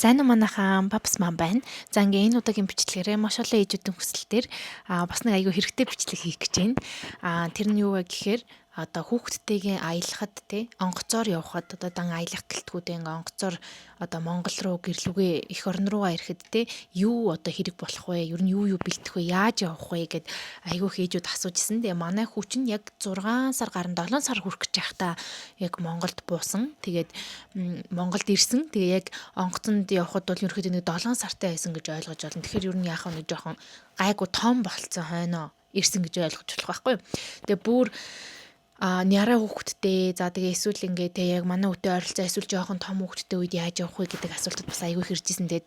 Сайн уу, манайхаан, Папс маань байна. За, ингээ энэ удаагийн бичлэгээрээ маш олон ээжүүдийн хүсэлтээр бас нэг айгүй хэрэгтэй бичлэг хийх гэж байна. Тэр нь юу вэ гэхээр одоо хүүхдтэйгээ аялахад, те, онгоцоор явхад, одоо дан аялах гэлтгүүдээ ингээ онгоцоор одоо Монгол руу, гэрлүүгээ, эх орн руугаа ирэхэд, те, юу одоо хэрэг болох вэ? Ер нь юу юу бэлтэх вэ? Яаж явах вэ гэд айгүй их ээжүүд асууж исэн. Тэгээ манай хүү чинь яг 6 сар гарan 7 сар хүрэх гэж байхдаа яг Монголд буусан. Тэгээд Монголд ирсэн. Тэгээ яг онгоцонд явхад бол ерөнхийдөө нэг 7 сартай байсан гэж ойлгож байна. Тэгэхээр ер нь яах вэ, нэг жоохон гайгүй том болцсон хойноо ирсэн гэж ойлгож болох байхгүй юу. Тэгээ бүр няраа хүүхэдтэй, за, тэгээ эсвэл ингээ, те, яг манай хүүтэй ойролцоо эсвэл жоохон том хүүхэдтэй үед яаж явах вэ гэдэг асуултад бас айгүй их ирж исэн. Тэгээд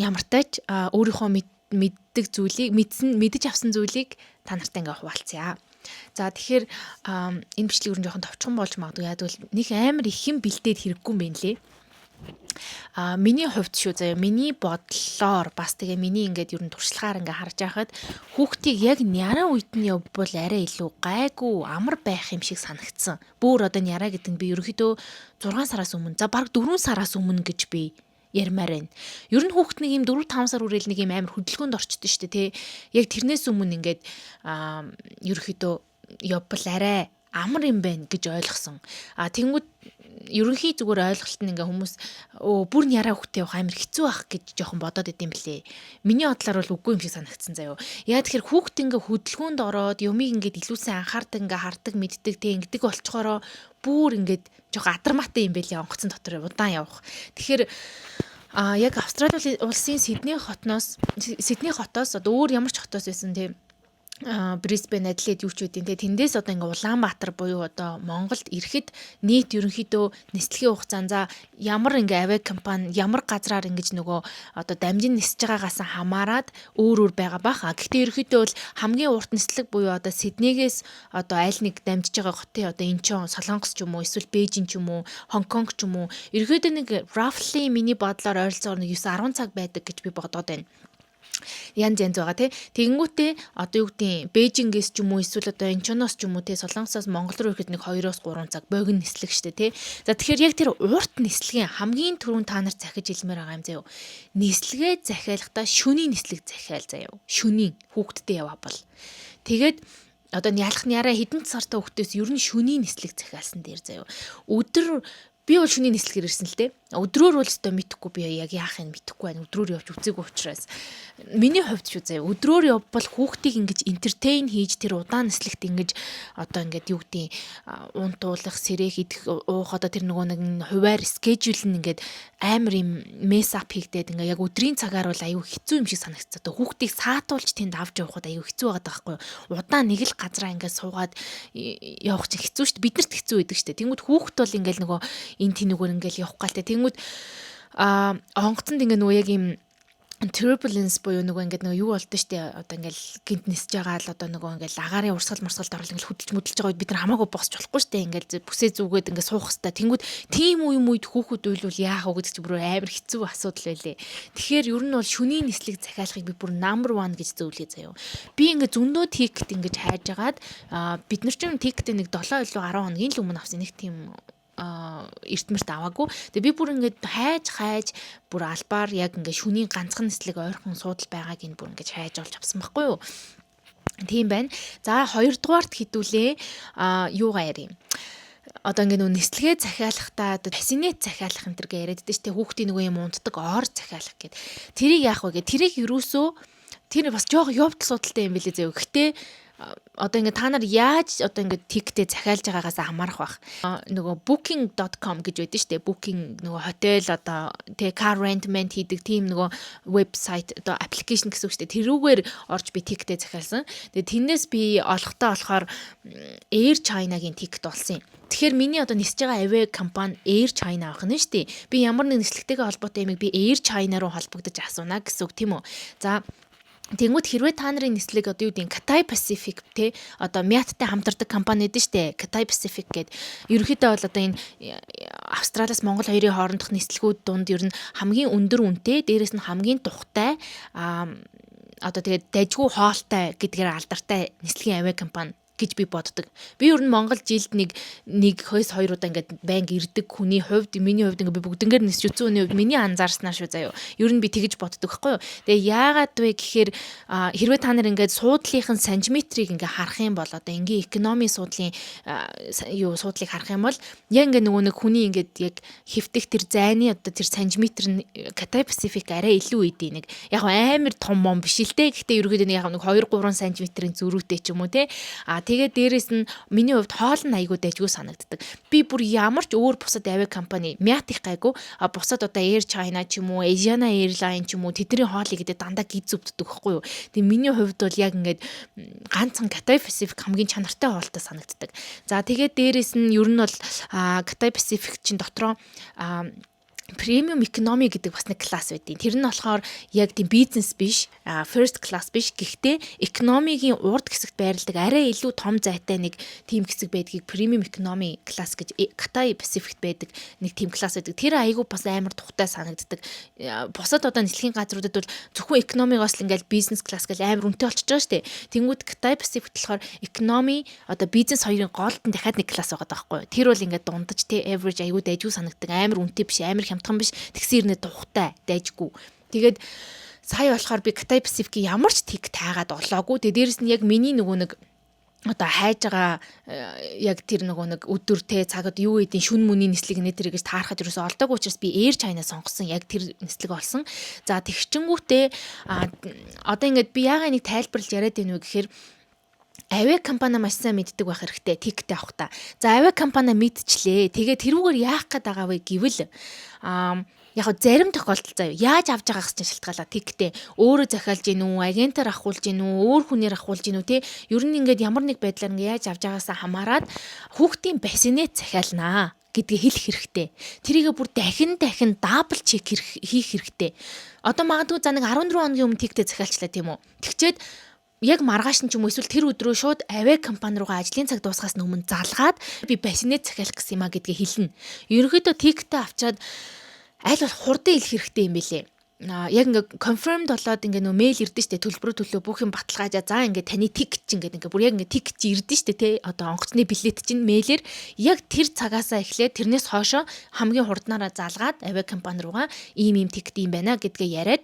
ямар тач өөрийнхөө мэддэг зүйлийг, мэдсэн, мэдэж авсан зүйлийг та нартай ингээ хуваалцъя. За, тэгэхээр энэ бичлэг ер нь жоохон товчхон болж магадгүй. Яг бол нэг амар их юм бэлдээд хэрэггүй юм байна лээ. Миний хувьд шүү заяа, миний бодлоор бас тэгээ миний ингээд ер нь туршлагаар ингээ харж байхад хүүхдийг яг няраа үед нь явбал арай илүү гайгүй, амар байх юм шиг санагдсан. Бүр одоо няраа гэдэг нь би ерөнхийдөө 6 сараас өмнө, за, бараг 4 сараас өмнө гэж би ярмаар байна. Ер нь хүүхд нэг юм 4 5 сар үрээл нэг юм амар хөдөлгөөнд орчдөг шүү дээ, тий. Яг тэрнээс өмнө ингээд ерөнхийдөө явбал арай амар юм байна гэж ойлгосон. Тэнгүүд ерөнхий зүгээр ойлголт нь ингээ хүмүүс өө бүр няраа хүүхдээ явах амар хэцүү байх гэж жоохон бодоод идэм блээ. Миний бодлоор бол үгүй юм шиг санагдсан заяо. Яа тэгэхээр хүүхд ингээ хөдөлгөөнд ороод юмыг ингээд илүү сайн анхаардаг, ингээ хардаг, мэддэг, тэг ингэдэг болчхороо бүр ингээд жоохон адармаатай юм байлээ онгоцон дотор удаан явах. Тэгэхээр яг Австрали улсын Сидней хотоос, одоо өөр ямар ч хотоос байсан, тийм, Брисбен, Аделаид, юу ч үгүй, те, тэндээс одоо ингээ Улаанбаатар буюу одоо Монголд ирэхэд нийт ерөнхийдөө нислэгийн хугацаан, за, ямар ингээ авиа компани, ямар газраар ингэж нөгөө одоо дамжин нисэж байгаагаас хамаарат өөр өөр байгаа бах. А гэхдээ ерөнхийдөө бол хамгийн урт нислэг буюу одоо Сиднейгээс одоо аль нэг дамжиж байгаа хотын одоо Инчон, Солонгос ч юм уу, эсвэл Бээжин ч юм уу, Хонконг ч юм уу, ерөнхийдөө нэг roughly миний бодлоор ойролцоогоор нэг 9 10 цаг байдаг гэж би бодоод байна, янз янз байгаа, тий. Тэгэнгүүтээ одоо юу гэдیں, Бээжингээс ч юм уу, эсвэл одоо Инчоноос ч юм уу, тий, Солонгосоос Монгол руу ирэхэд нэг 2-оос 3 цаг богино нислэг штэ, тий. За, тэгэхээр яг тэр урт нислэгийн хамгийн түрүүнд та нар захиж хэлмээр байгаа юм заяо. Нислэгээ захиалахдаа шөнийн нислэг захиал заяо. Шөнийн хүүхдтэй яваа бол. Тэгээд одоо ялах няраа хэдэн сартай хүүхдээс ер нь шөнийн нислэг захиалсан дээр заяо. Өдөр би бол шөнийн нислэгээр ирсэн л дээ. Өдрөөр бол өстой мэдэхгүй, би яг яах юм мэдэхгүй байна. Өдрөөр явж үзээгүй учраас. Миний хувьд шүү заяа. Өдрөөр явбал хүүхдийг ингэж entertain хийж, тэр удаан нислэгт ингэж одоо ингээд юу гэдیں, унтуулах, сэрэх, идэх, уух, одоо тэр нөгөө нэг хуваар schedule нь ингээд амар юм mess up хийгдээд, ингээ яг өдрийн цагаар бол аюу хэцүү юм шиг санагдсан. Одоо хүүхдийг саатуулж тэнд авч явахад аюу хэцүү байгаа байхгүй юу? Удаан нэг л газараа ингээд суугаад явах чинь хэцүү шүү дээ. Биднэрт хэцүү байдаг шүү дээ. Тэнгүүд хүүхд бол ингээл нөгөө энэ тэнүүгээр ингээл явах гал тэ. Тэнгүүд онгоцонд ингээ нөгөө яг юм turbulence буюу нөгөө ингээд нөгөө юу болдсон штэ, одоо ингээл гинт нисэж байгаа л одоо нөгөө ингээл агаарын урсгал мурсгалд орол ингээл хөдөлж мөдөлж байгаа үед бид нар хамаагүй босч болохгүй штэ, ингээл бүсээ зүгээд ингээд суух хэвээр. Тэнгүүд тийм үе үед хүүхэд уйлвал яах вэ гэдэг чи бүр амар хэцүү асуудал байлээ. Тэгэхээр ер нь бол шөнийн нислэг захиалахыг би бүр number 1 гэж зөвлөе заяо. Би ингээд зөндөө ticket ингэж хайж агаад, бид нар чинь ticket нэг 7 илүү 10 хоногийн л өмнө авсан, нэг тийм эртмэрт аваагүй. Тэгээ би бүр ингээд хайж хайж бүр албаар яг ингээд шөнийн ганцхан нислэг ойрхон суудал байгааг нь бүр ингээд хайж олж авсан байхгүй юу? Тийм байна. За, хоёрдугаарт хэдүүлээ юугаа ярив, одоо ингээ нөгөө нислэгээ захиалахдаа одоо bassinet захиалах энэ төр гэ яриад байдаг шүү дээ. Хүүхдийн нөгөө юм унтдаг ор захиалах гэд. Тэрийг яах вэ гэ? Тэрийг юусоо тэр бас жоох явдал судалтай юм билээ зөө. Гэхдээ одоо ингээ та нар яаж одоо ингээ ticket ээ захиалж байгаагаас хамаарах бах. Нөгөө booking.com гэж байдаг шүү дээ. Booking, нөгөө хотел, одоо тэг car rentment хийдэг тийм нөгөө вебсайт, одоо application гэсэн үг шүү дээ. Тэрүүгээр орж би ticket ээ захиалсан. Тэгээ тэрнээс би олохдоо болохоор Air China-гийн ticket олсон юм. Тэгэхээр миний одоо нисэж байгаа авиа компани Air China авах нь шүү дээ. Би ямар нэг нислэгтэйгээ холбоотой юмыг би Air China руу холбогдож асууна гэсэн үг, тийм үү? За, тэнгүүд хэрвээ та нарын нислэг одоо юу гэдэг, Cathay Pacific, те, одоо Мяттай хамтардаг компани байдаг штэ, Cathay Pacific гээд, ерөнхийдөө бол одоо энэ Австралиас Монгол хоёрын хоорондох нислэгүүд дунд ер нь хамгийн өндөр үнэтэй, дээрэс нь хамгийн тухтай, одоо тэгээд дажгүй хоолтой гэдгээр алдартай нислэгийн авиа компани гэж би боддог. Би ер нь Монгол жилд нэг нэг хойс хоёр удаа ингээд байнга ирдэг хүний хувьд, миний хувьд, ингээд би бүгднгээр нисч үзсэн хүний хувьд, миний анзаарснаа шүү заяо. Ер нь би тэгэж боддог байхгүй юу. Тэгээ яагаад вэ гэхээр хэрвээ та нар ингээд суудлынхын сантиметрийг ингээд харах юм бол, одоо энгийн economy суудлын юу суудлыг харах юм бол яг ингээд нөгөө нэг хүний ингээд яг хэвтэх тэр зайны одоо тэр сантиметр нь Cathay Pacific арай илүү идэв нэг, яг амар том мом биш л те. Гэхдээ ерөөхдөө нэг яг нэг 2 3 сантиметрийн зөрүүтэй ч юм уу те. А тэгээд дээрэс нь миний хувьд хоол нь айгүй дайжгүй санагддаг. Би бүр ямар ч өөр бусад авиа компани Мят их гайгүй, а бусад одоо Air China ч юм уу, Asiana Airline ч юм уу, тэдний хоолыг гэдэг дандаа гиз өвддөг байхгүй юу. Тэгээ миний хувьд бол яг ингээд ганцхан Cathay Pacific хамгийн чанартай хоолтой санагддаг. За, тэгээд дээрэс нь ер нь бол Cathay Pacific чинь дотроо premium economy гэдэг бас нэг класс байдیں۔ Тэр нь болохоор яг тийм бизнес биш, first class биш. Гэхдээ economy гийн урд хэсэгт байрладаг арай илүү том зайтай нэг тийм хэсэг байдгийг premium economy class гэж Cathay Pacific байдаг нэг тийм класс байдаг. Тэр айгүй бас амар тухтай санагддаг. Бусад одоо нислэгийн газруудад бол зөвхөн economy гоос л ингээл бизнес класс гэл амар үнэтэй болчихж байгаа шүү дээ. Тэнгүүд Cathay Pacific болохоор economy, одоо бизнес хоёрын голд нь дахиад нэг класс байгаа байхгүй юу. Тэр бол ингээд дундаж те average, айгүй дайжгүй санагддаг. Амар үнэтэй биш, амар хямдхан биш. Тэгсэн ирнэ тухтай, дайжгүй. Тэгээд сая болохоор би Cathay Pacific-ийн ямар ч ticket таагаад олоогүй. Тэгээд дээрэс нь яг миний нөгөө нэг одоо хайж байгаа яг тэр нөгөө нэг өдөр те цаг одоо юу гэдیں шүн мүний нислэг нэ тэр гэж таарахад ерөөсөө олдоогүй учраас би Air China сонгосон, яг тэр нислэг олсон. За, тэгчингүүтээ одоо ингээд би яагаад нэг тайлбарлаж яриад байна вэ гэхээр авиа компани маш сайн мэддэг байх хэрэгтэй ticket авах та. За, авиа компани мэдчлээ. Тэгээ тэрүүгээр яах гээд байгаа вэ гэвэл яг зарим тохиолдолд заяа, яаж авч байгаагаас чинь шалтгаалаа ticket ээ өөрөө захиалж гин үү, агентаар авахулж гин үү, өөр хүнээр авахулж гин үү те, ер нь ингээд ямар нэг байдлаар ингээд яаж авч байгаагаасаа хамаарат хүүхдийн bassinet захиалнаа гэдгийг хэлэх хэрэгтэй. Тэрийгэ бүр дахин дахин double check хийх хэрэгтэй. Одоо магадгүй за нэг 14 хоногийн өмнө ticket ээ захиалчлаа, тийм үү? Тэгчээд яг маргааш нь ч юм уу эсвэл тэр өдрөө шууд авиа компани руугаа ажлын цаг дуусахаас өмнө залгаад би bassinet захиалах гэсэн юм а гэдгийг хэлнэ. Ерөнхийдөө ticket ээ авчаад аль болох хурдан хэлэх хэрэгтэй юм бэлээ. А яг ингээ confirmed болоод ингээ нөө мэйл ирдэ штэ, төлбөрөө төлөө бүх юм баталгаажаа, за ингээ таны ticket чинь ингээд ингээ бүр яг ингээ ticket чи ирдэ штэ те, одоо онгоцны билет чинь мэйлэр, яг тэр цагаасаа эхлээд тэрнээс хойшоо хамгийн хурднаараа залгаад авиа компани руугаа ийм ийм ticket юм байна гэдгээ яриад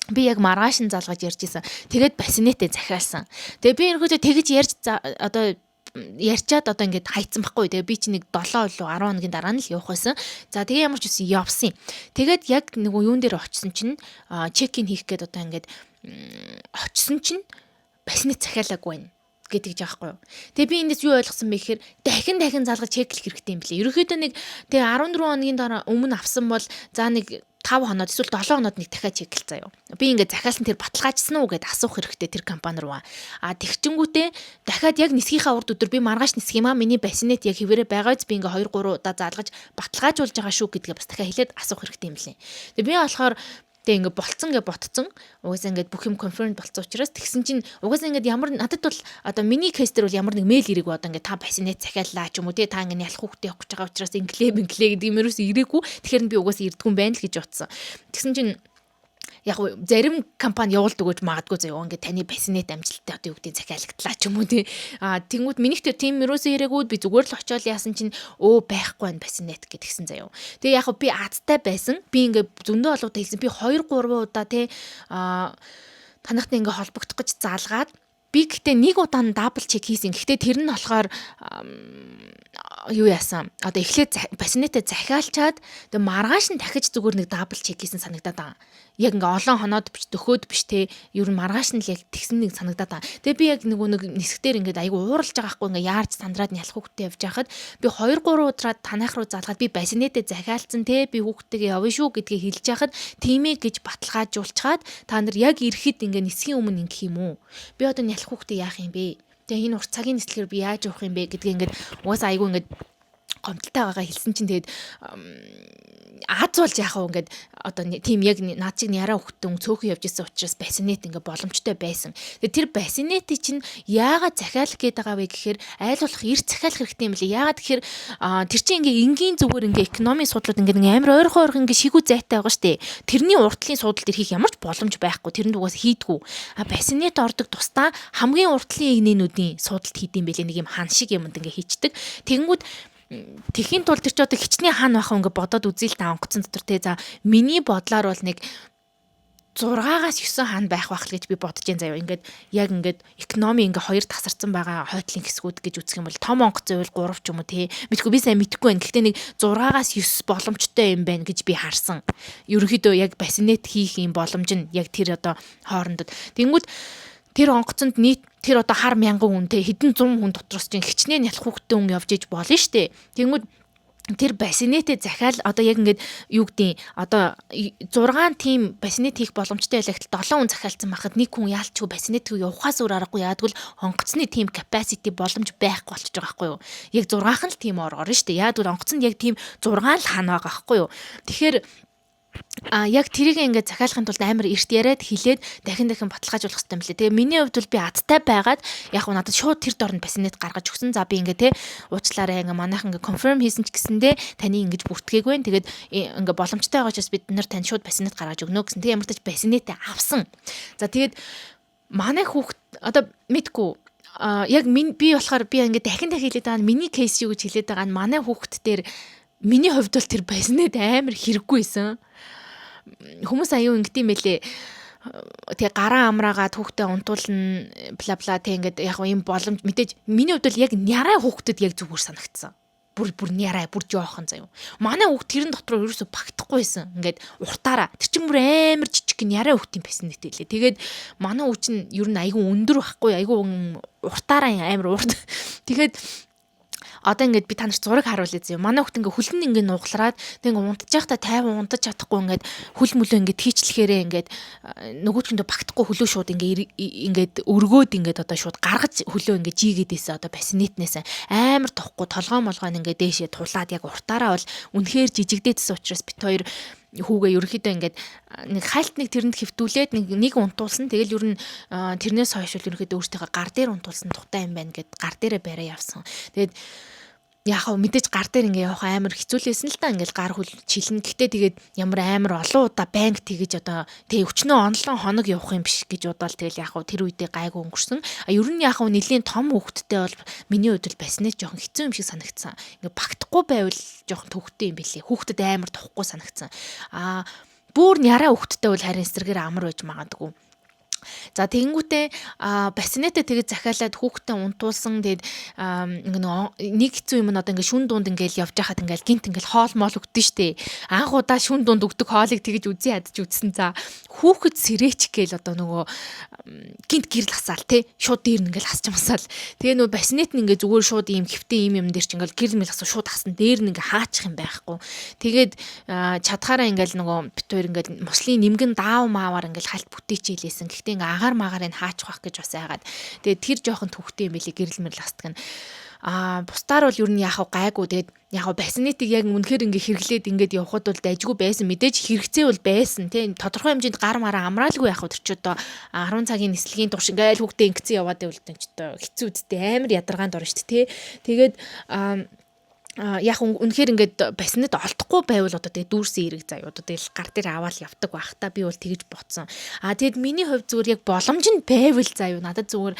би яг маргааш нь залгаж ярьж исэн. Тэгээд bassinet ээ захиалсан. Тэгээ би ерөнхийдөө тэгж ярьж одоо ярьчаад одоо ингээд хайцсан байхгүй. Тэгээ би чи нэг 7 болов 10 хоногийн дараа нь л явах байсан. За, тэгээ ямар ч үсэн явсан. Тэгээд яг нөгөө юун дээр очисон чинь, check in хийх гээд одоо ингээд очисон чинь bassinet захиалаагүй байна гэдэг жаахгүй юу. Тэгээ би эндээс юу ойлгосон бэ гэхээр дахин дахин залгаж check лэх хэрэгтэй юм блэ. Ерөнхийдөө нэг тэгээ 14 хоногийн дараа өмнө авсан бол за нэг 5 хоноод эсвэл 7 хоноод нэг дахиад check л заяа. Би ингээд захиалсан тэр баталгаажсан уу гэд асуух хэрэгтэй тэр компани руу. А тэгчингүүтээ дахиад яг нисгийнхаа урд өдөр би маргааш нисэх юм а, миний bassinet яг хэвээрээ байгаа биз, би ингээд 2 3 удаа залгаж баталгаажуулж байгаа шүү гэдгээ бас дахиад хэлээд асуух хэрэгтэй юм лээ. Тэгээ би болохоор Тэгээ ингээ болцсон гэж ботцсон. Угаасаа ингээд бүх юм confirm болцсон учраас тэгсэн чинь угаасаа ингээд ямар надад бол одоо миний case дээр бол ямар нэг мэйл ирээгүй, одоо ингээд та bassinet захиаллаа ч юм уу те, та ингээд ялах хүүхдээ явах гэж байгаа учраас инглээ инглээ гэдэг юм ерөөс ирээгүй. Тэгэхээр би угаасаа ирдгүн байна л гэж бодсон. Тэгсэн чинь яг зарим компани явуулдаг гэж магадгүй заяа, ингээд таны bassinet амжилттай одоо юу гэдэг захиалагдлаа ч юм уу тий. А тэнгууд минийх тэр тийм ерөөсөө ирээгүй, би зүгээр л очиод яасан чинь өө байхгүй байна bassinet гэдгсэн заяа. Тэгээ яг би азтай байсан. Би ингээд зөндөө олоодаа хэлсэн. Би 2 3 удаа тий танахтай ингээд холбогдох гэж залгаад, би гэхдээ нэг удаа нь double check хийсэн. Гэхдээ тэр нь болохоор юу яасан? Одоо эхлээд bassinet ээ захиалчаад тэгээ маргааш нь дахиж зүгээр нэг double check хийсэн санагдаад байгаа. Яг ингээ олон хоноод биш, дөхөөд биш те. Ер нь маргааш нь л яг тэгсэн нэг санагдаад байгаа. Тэгээ би яг нөгөө нэг нисгтэр ингээд айгу ууралж байгаа хгүй, ингээ яарч сандраад нялх хүүхдээ явж байхад би 2 3 удаа танаах руу залгаад би bassinet ээ захиалцсан те, би хүүхдтэйгээ явна шүү гэдгийг хэлж яхад тиймээ гэж баталгаажуулчаад та нар яг ирэхэд ингээ нисхийн өмнө ингэх юм уу? Би одоо нялх хүүхдээ яах юм бэ? Тэгээ энэ урт цагийн нислэгээр би яаж явах юм бэ гэдгийг ингээд угаасаа айгу ингээд Гомдолтой байгаагаа хэлсэн чинь тэгээд аз болж яах вэ, ингээд одоо тийм яг над чиг няраа хөхтөн цөөхөн явж исэн учраас bassinet ингээд боломжтой байсан. Тэгээд тэр bassinet ийг чинь яагаад захиалах гээд байгаа вэ гэхээр айл болох эрт захиалах хэрэгтэй юм лээ. Яагаад гэхээр тэр чинь ингээ энгийн зүгээр ингээ экономийн суудлууд ингээ амар ойрхон ойрхон ингээ шигүү зайтай байгаа штэ. Тэрний уртлын суудал дээр хийх ямар ч боломж байхгүй. Тэрэн дугаас хийдгүү. А bassinet ордог тусдаа хамгийн уртлын эгнээнүүдийн суудалд хийдэм бэлээ, нэг юм хан шиг юмд ингээ хийчдэг. Тэгэнгүүт тэхийн тулд тэр чи одоо хичнээн хан байх ингээ бодоод үзье л та онгоцон дотор те. За, миний бодлоор бол нэг 6-аас 9 хан байх байх л гэж би бодож байна заяа. Ингээд яг ингээд экономи ингээ хоёр тасарсан байгаа хойтлын хэсгүүд гэж үзэх юм бол том онгоцон байвал 3 ч юм уу те. Мэдгүй, би сайн мэдэхгүй байна. Гэхдээ нэг 6-аас 9 боломжтой юм байна гэж би харсан. Ерөнхийдөө яг bassinet хийх юм боломж нь яг тэр одоо хоорондод. Тэнгүүд тэр онгоцонд нийт тэр одоо хар мянган хүн те, хэдэн зуун хүн дотроос чинь хичнээн ялах хүүхдтэй хүн явж иж болно штэ. Тэнгүүд тэр bassinet ээ захиал одоо яг ингээд юу гэдیں, одоо 6 team bassinet хийх боломжтой байлаа гэтэл 7 хүн захиалцсан байхад нэг хүн яалчгүй bassinet рүү явахаас өөр аргагүй. Яадгүй онгоцны team capacity боломж байхгүй болчихж байгаа байхгүй юу? Яг 6-хан л team оргоор нь шүү дээ. Яадгүй онгоцонд яг team 6 л хан байгаа байхгүй юу? Тэгэхээр яг тэрийг ингээд захиалахын тулд амар эрт яриад, хилээд, дахин дахин баталгаажуулах хэрэгтэй юм лээ. Тэгээ миний хувьд бол би азтай байгаад яг надад шууд тэр дорнд bassinet гаргаж өгсөн. За, би ингээд те уучлаарай, ингээд манайхан ингээд confirm хийсэн ч гэсэндээ таны ингэж бүртгээгүй байх. Тэгээд ингээд боломжтой байгаа учраас бид нар тань шууд bassinet гаргаж өгнө гэсэн. Тэгээ ямар ч тач bassinet ээ авсан. За, тэгээд манай хүүхд одоо мэдгүй яг би болохоор би ингээд дахин дахин хэлээд байгаа нь, миний case юу гэж хэлээд байгаа нь, манай хүүхд дээр миний хувьд бол тэр bassinet амар хэрэггүй байсан. Хүмүүс аюу ингэдэм байлээ, тэгээ гараа амраагаад хүүхдээ унтуулна, бла бла тэг ингээд яг юм боломж мэдээж миний хувьд бол яг нярай хүүхдэд яг зүгээр санагдсан. Бүр бүр нярай, бүр жоохон заяа. Манай хүүхд тэрэн дотор ерөөсө багтахгүй байсан. Ингээд уртаараа. Тэр чинь бүр амар жижиг нярай хүүхдийн bassinet лээ. Тэгээд манай хүүч чинь ер нь айгүй өндөр байхгүй, айгүй уртаараа амар урт. Тэгээд одоо ингээд би та нарт зураг харуулъя зөө. Манай хүүхд ингээ хөлн ингээ нуглараад, тэг ингээ унтж байхдаа тайван унтаж чадахгүй, ингээд хөл мөлөө ингээ тийчлэхээрээ ингээд нөгөөчөндөө багтахгүй, хөлөө шууд ингээ ингээд өргөөд, ингээд одоо шууд гаргаж, хөлөө ингээ жийгээд исэн одоо bassinet нээс. Амар тухгүй, толгой молгоо ингээ дээшээ тулаад, яг уртаараа бол үнэхээр жижигдээдсэн учраас бит хоёр хүүгээ ерөнхийдөө ингээд нэг хальт нэг тэрэнд хэвтүүлээд нэг нэг унтуулсан. Тэгэл ер нь тэрнээс хойш л ерөнхийдөө өөртөөхөө гар дээр унтуулсан тухтай юм байна гэд гар дээрээ бариа явсан. Тэгээд яг хав мэдээж гар дээр ингээ явах амар хэцүүлээсэн л та, ингээл гар хөл чилнэ. Гэтэ тэгээд ямар амар олон удаа байнга тэгэж одоо тэгээ өчнөө онлон хоног явах юм биш гэж бодоол, тэгэл яг хав тэр үедээ гайгүй өнгөрсөн. А ер нь яг хав нэлийн том хүүхэдтэй бол миний хувьд бол bassinet жоохон хэцүү юм шиг санагдсан. Ингээ багтахгүй байвал жоохон төвхтэй юм билээ. Хүүхдэд амар тухгүй санагдсан. А бүр няраа хүүхэдтэй бол харин эсрэгээр амар байж магадгүй. За, тэгэнгүүтээ bassinet ээ тэгээд захиалаад хүүхдээ унтуулсан. Тэгээд ингээ нэг хэцүү юм нь одоо ингээ шүн дунд ингээл явж байхад ингээл гинт ингээл хоол моол өгдөн штэ. Анх удаа шүн дунд өгдөг хоолыг тэгэж үзий ядаж үзсэн. За, хүүхэд сэрээч гээл одоо нөгөө гинт гэрэл хасаал те, шууд дээр нь ингээл хасч масаал. Тэгээ нөгөө bassinet нь ингээ зүгээр шууд ийм хэвтэн ийм юм дээр чи ингээл гэрэл мэл хасаа шууд хасна, дээр нь ингээ хаачих юм байхгүй. Тэгээд чадхаараа ингээл нөгөө бит хоёр ингээл муслын нэмгэн даав маавар ингээл хальт бүтээчээлээсэн. Гэхдээ ингээ агаар магаарыг хаачих бах гэж бас айгаад. Тэгээд тэр жоохон төвхтэй юм билий, гэрэл мэрэл хасдаг нь. А бусдаар бол ер нь яах вэ, гайгүй. Тэгээд яг bassinet ийг яг үнэхээр ингээ хэрэглээд ингээд явхад бол дайжгүй байсан. Мэдээж хэрэгцээ бол байсан тийм, тодорхой хэмжээнд гар мараа амраалгүй. Яг тэр чи одоо 10 цагийн нислэгийн турш ингээл хүүхдээ ингэсэн яваад байвал ч одоо хэцүү үсттэй, амар ядаргаанд орно шүү дээ, тий. Тэгээд яг үнэхээр ингээд bassinet олдохгүй байвал одоо тэгээ дүүрсэн эрэг заяа, одоо тэгэл гар дээр аваад явдаг байх та, би бол тэгэж бодсон. А тэгэд миний хувьд зүгээр яг боломж нь байвал заяа, надад зүгээр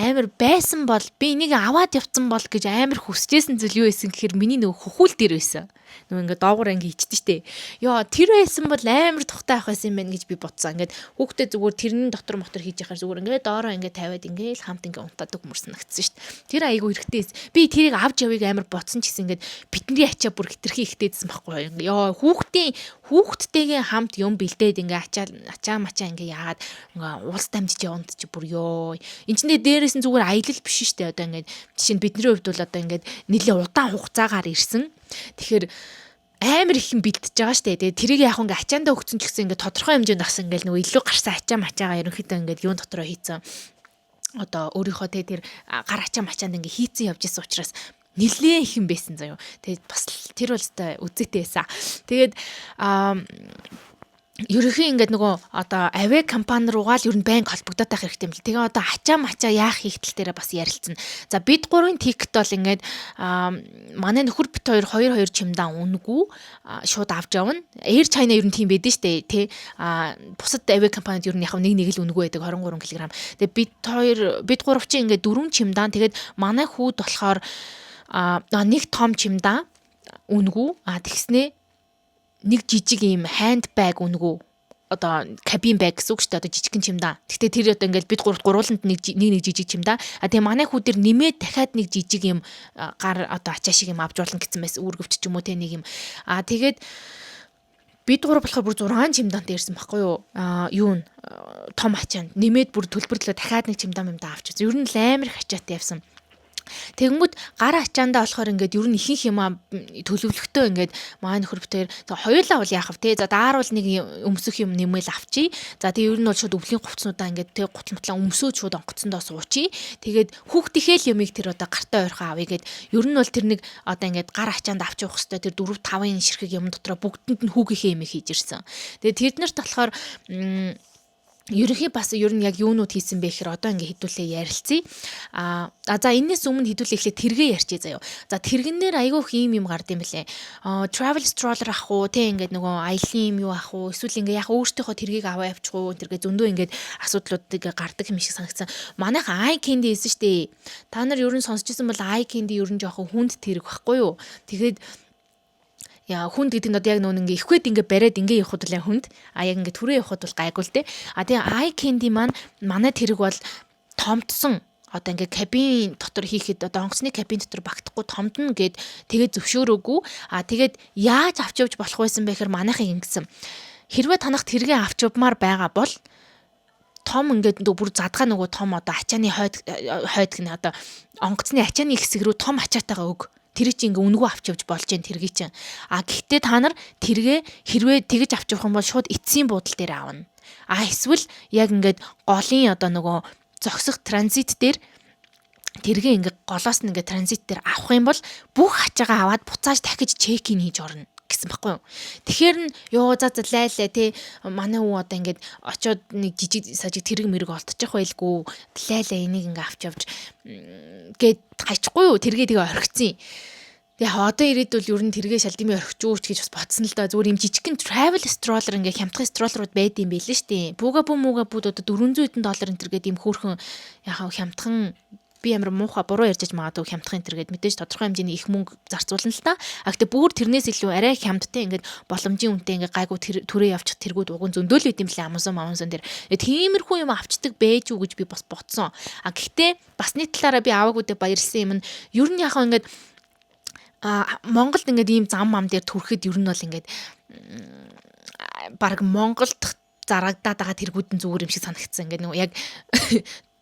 амар байсан бол би энийг аваад явцсан бол гэж амар хүсэжсэн зүйл юу байсан гэхээр миний нөгөө хөхүүл дээр байсан. Нөгөө ингээд доогуур ингээ ичдэн штэ. Йоо, тэр байсан бол амар тухтай авах байсан юм байна гэж би бодсон. Ингээд хүүхдээ зүгээр тэрний дотор мотор хийж яхаар зүгээр ингээд доороо ингээд тавиад ингээд хамт ингээ унтаадаг хүмүүс санагдсан штэ. Тэр айгу хэрэгтэй. Би тэрийг авч явыг амар бодсон ч гэсэн ингээд бидний ачаа бүр хитрхи ихтэйдсэн байхгүй юу. Йоо, хүүхдтэйгээ хамт юм бэлдээд ингээ ачаа ачаа мачаа ингээ яагаад ингээ уулс дамжиж яванд чи бүр ёо. Энд чинь дээрээс нь зүгээр аялал биш штэ. Одоо ингээд жишээ нь бидний хувьд бол одоо ингээд нэлээ удаан хугацаагаар ирсэн. Тэгэхээр амар их юм бэлдэж байгаа штэ. Тэгээ тэрийг яг ингээ ачаандаа өгсөн ч гэсэн ингээ тодорхой хэмжээнд бас ингээ нөгөө илүү гарсан ачаа мачаагаа ерөнхийдөө ингээд юун дотроо хийцэн, одоо өөрийнхөө те тэр гар ачаа мачаанд ингээ хийцэн явж исэн учраас Нилээн их юм байсан заяо. Тэгээд бас тэр бол өстой үзээтэй байсан. Тэгээд ерөнхий ингээд нөгөө одоо авиа компани руугаа л ер нь байнга холбогдоод байх хэрэгтэй юм л. Тэгээ одоо ачаа мачаа яах хийх тал дээрээ бас ярилцсан. За, бид гурвын ticket бол ингээд манай нөхөр бит хоёр хоёр хоёр чемодан үнэгүй шууд авч явна. Air China ер нь тийм байдэн штэ, тий. Бусад авиа компаниуд ер нь яг нэг нэг л үнэгүй байдаг, 23 кг. Тэгээ бид хоёр, бид гурав чинь ингээд дөрвөн чемодан, тэгээд манай хүүд болохоор нэг том чемодан үнэгүй. Тэгснээ нэг жижиг ийм hand bag үнэгүй, одоо cabin bag гэсэн үг шүү дээ, одоо жижигхэн чемодан. Гэхдээ тэр одоо ингээд бид гурав гурвууланд нэг нэг жижиг чемодан. Тэгээ манай хүү дээр нэмээд дахиад нэг жижиг юм гар одоо ачаа шиг юм авч болно гэсэн байсан, үүргэвч ч юм уу те, нэг юм. Тэгээд бид гурав болохоор бүр 6 чемодантай ирсэн байхгүй юу? Юу н том ачаанд нэмээд бүр төлбөрлөө дахиад нэг чемодан юм да авч. Ер нь л амар их ачаатай явсан. Тэгэнгүүт гар ачаандаа болохоор ингээд ер нь ихэнх юм төлөвлөгтөө ингээд манай нөхөр битээр хоёулаа бол яах вэ те, за дааруул нэг өмсөх юм нэмэл авчий. За, тэгээ ер нь бол шууд өвлийн хувцснуудаа ингээд те гутал мутлаа өмсөөд шууд онгоцондоо суучий. Тэгээд хүүхдийнхээ л юмыг тэр одоо гартаа ойрхон авъя гэд ер нь бол тэр нэг одоо ингээд гар ачаанд авч явах хэвээр тэр 4 5-ын ширхэг юм дотроо бүгдэнд нь хүүгийнхээ юмыг хийж ирсэн. Тэгээд тэд нарт болохоор ерөнхий бас ер нь яг юунууд хийсэн бэ гэхээр одоо ингээ хэдүүлээ ярилцъя. За, энэс өмнө хэдүүлээ эхлээд тэргээ ярьчээ заяо. За, тэргэн дээр айгүй их юм юм гард юм бэлээ. Travel stroller ах уу те, ингээд нөгөө аялын юм юу ах уу, эсвэл ингээ яг өөртөөхөө тэргийг аваа явчих уу, тэргээ зөндөө ингээд асуудлууд гардаг юм шиг санагдсан. Манайх iCandy хэлсэн штэ. Та нар ер нь сонсч ирсэн бол iCandy ер нь жоохон хүнд тэрэг байхгүй юу? Тэгээд яа, хүнд гэдэг нь одоо яг нүүн ингээ ихэд ингээ бариад ингээ явахад бол хүнд. Яг ингээ түрээ явахад бол гайгүй л те. Тэгээ iCandy маань манай тэрэг бол томдсон, одоо ингээ кабин дотор хийхэд одоо онгоцны кабин дотор багтахгүй томдно гэд тэгээд зөвшөөрөөгүй. Тэгээд яаж авч явж болох байсан бэ гэхээр манайхыг ингэсэн. Хэрвээ танах тэргээ авч явмаар байгаа бол том ингээд бүр задгаа нөгөө том одоо ачааны хойд хойд гэнэ, одоо онгоцны ачааны хэсэг рүү том ачаатайгаа өг. Тэр чинь ингээ үнэгүй авч явж болж जैन тэргийг чинь. Гэхдээ та нар тэргээ хэрвээ тэгэж авч явах юм бол шууд эцсийн буудал дээр авна. Эсвэл яг ингээд голын одоо нөгөө зогсох транзит дээр тэргээ ингээ голоос нь ингээ транзит дээр авах юм бол бүх ачаагаа аваад буцааж дахиж check-in хийж орно гэсэн баггүй юу. Тэгэхээр нь ёо, за за, лайлаа те, манай хүү одоо ингээд очоод нэг жижиг сажиг тэрэг мэрэг олдчих байлгүй, лайлаа, энийг ингээ авч явж гээд хайчихгүй юу, тэргээ тэгээ орхицсан. Тэгээ одоо ирээд бол ер нь тэргээ шалдимын орхичүүч гэж бас бодсон л да. Зүгээр юм жижигхэн travel stroller, ингээ хямдхан stroller ууд байд юм байл нь штэ. Bugaboo мугабууд одоо 400 хэдэн доллар энэ төр гээд юм хөөрхөн яхаа хямдхан, би амар муухай буруу ярьж магадгүй, хямдхан энэ төр гээд мэдээж тодорхой хэмжээний их мөнгө зарцуулна л та. Гэхдээ бүр тэрнээс илүү арай хямдтай, ингээд боломжийн үнэтэй, ингээд гайгүй түрээ явчих тэргүүд уг нь зөндөөл байд юм лээ Amazon Amazon дээр. Тиймэрхүү юм авчдаг байж үү гэж би бас бодсон. Гэхдээ бас нэг талаараа би аваагүйдээ баярлсан юм нь ер нь яхаа ингээд Монголд ингээд ийм зам мам дээр түрхэд ер нь бол ингээд баг Монголд зарагдаад байгаа тэргүүд нь зүгээр юм шиг санагдсан. Ингээд нөгөө яг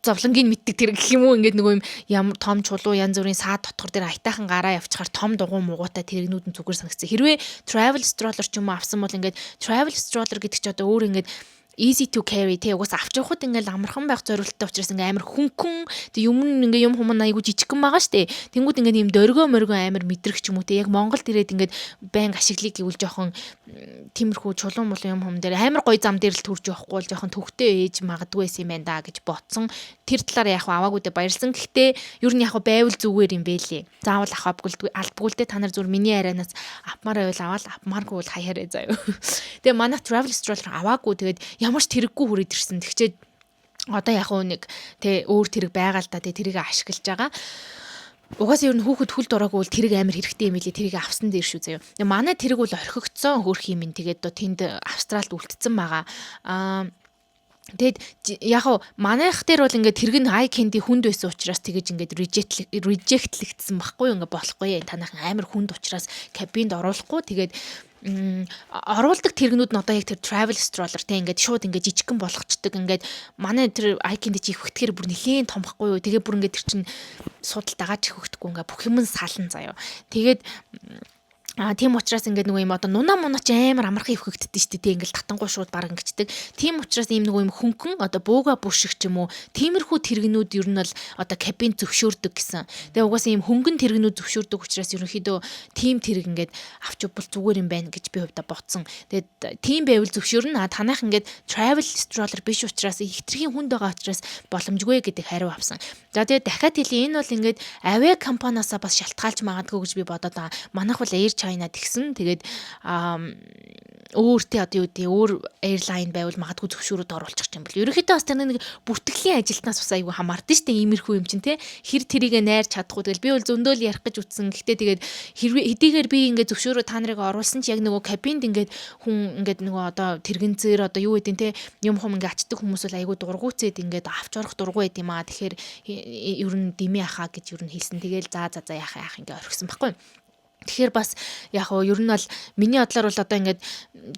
зовлонгийн мэддэг тэр гэх юм уу, ингээд нөгөө юм ямар том чулуу, янз бүрийн саад дотгор дээр аятайхан гараа явчихаар том дугуй мугуутай тэрэгнүүд нь зүгээр санагдсан. Хэрвээ travel stroller ч юм уу авсан бол ингээд travel stroller гэдэг чи одоо өөр ингээд easy to carry те, угаасаа авч явахад ингээл амархан байх зорилттой учраас ингээ амар хөнгөн, тэг юм ингээ юм хум айгу жижигхэн байгаа штэ. Тэнгүүд ингээ юм дөргөө мөргөө амар мэдрэх ч юм уу те, яг Монголд ирээд ингээд байнга ашиглыг гэвэл жоохон тиймэрхүү чулуун мулуун юм хум дээр амар гой зам дээр л төрж явахгүй бол жоохон төвхтэй ээж магадгүй байсан юм байна да гэж бодсон. Тэр талаараа яг аваагүйдээ баярлсан. Гэхдээ ер нь яг байвал зүгээр юм бэлээ. Заавал авах албагүй л дээ. Та нар зүгээр миний ярианаас авмаар байвал аваад, авмааргүй бол хаяарэ заяа. Тэгээ манай travel stroller аваагүй, тэгээд ямар ч тэрэггүй хүрээд ирсэн. Тэгчээд одоо яг уу нэг тэ өөр тэрэг байгаа л да, тэ тэрийг ашиглаж байгаа. Угаасаа ер нь хүүхэд хүлд ороогүй бол тэрэг амар хэрэгтэй юм билий. Тэрийг авсан дээр шүү заяа. Манай тэрэг бол орхигдсон хөөрх юм ин. Тэгээд одоо тэнд Австралид үлдсэн байгаа. Тэгээд яг уу манайх дээр бол ингээд тэрэг нь iCandy хүнд байсан учраас тэгэж ингээд reject лэгдсэн баггүй юу, ингээд болохгүй, танайхан амар хүнд учраас кабинд оруулахгүй. Тэгээд оруулдаг тэрэгнүүд нь одоо яг тэр travel stroller те, ингээд шууд ингээд жижигхэн болгочдөг. Ингээд манай тэр iCandy чи ихвэтгэхэр бүр нэлээд том баггүй юу. Тэгээ бүр ингээд тэр чин суудал дагаад ихвэхгүй, ингээд бүх юм салан заяа. Тэгээд А, тийм учраас ингээд нөгөө юм одоо нунаа мунаа чи амар амархан ивхэгддэг шүү дээ. Ингээл татангуй шууд баг ингэчдэг. Тийм учраас ийм нөгөө юм хөнгөн одоо бууга бүшиг ч юм уу, тиймэрхүү тэрэгнүүд ер нь бол одоо кабин зөвшөөрдөг гэсэн. Тэгээ угаасаа ийм хөнгөн тэрэгнүүд зөвшөөрдөг учраас ерөнхийдөө тийм тэрэг ингээд авч явбал зүгээр юм байна гэж би хувьдаа бодсон. Тэгээд тийм байвал зөвшөөрнө. А, танайх ингээд travel stroller биш учраас, хэтэрхий хүнд байгаа учраас боломжгүй гэдэг хариу авсан. За, тэгээд дахиад хэлье, энэ бол ингээд авиа компаниасаа бас шалтгаалж магадгүй гэж би бодоод байгаа. Манайх бол Air China тэгсэн. Тэгээд өөр те одоо юу гэдэг, өөр airline байвал магадгүй зөвшөөрөөд оруулчих юм бол. Ерөнхийдөө бас тэр нэг бүртгэлийн ажилтнаас бас айгүй хамаардаг шүү дээ, иймэрхүү юм чинь те. Хэр тэрийгэ найрч чадахгүй. Тэгэл би бол зөндөөл ярих гэж үтсэн. Гэхдээ тэгээд хэдийгээр би ингээд зөвшөөрөө та нарыг оруулсан ч яг нөгөө кабинд ингээд хүн ингээд нөгөө одоо тэрэгэн зээр одоо юу гэдэг те, юм хум ингээд ачдаг хүмүүс бол айгүй дургүйцээд ингээд авч орох дургүй байд юм аа. Тэгэхээр ер нь дэмий ахаа гэж ер нь хэлсэн. Тэгэл за за за, яах яах, ингээд орхисон байхгүй. Тэгэхээр бас яг уу ер нь бол миний бодлоор бол одоо ингээд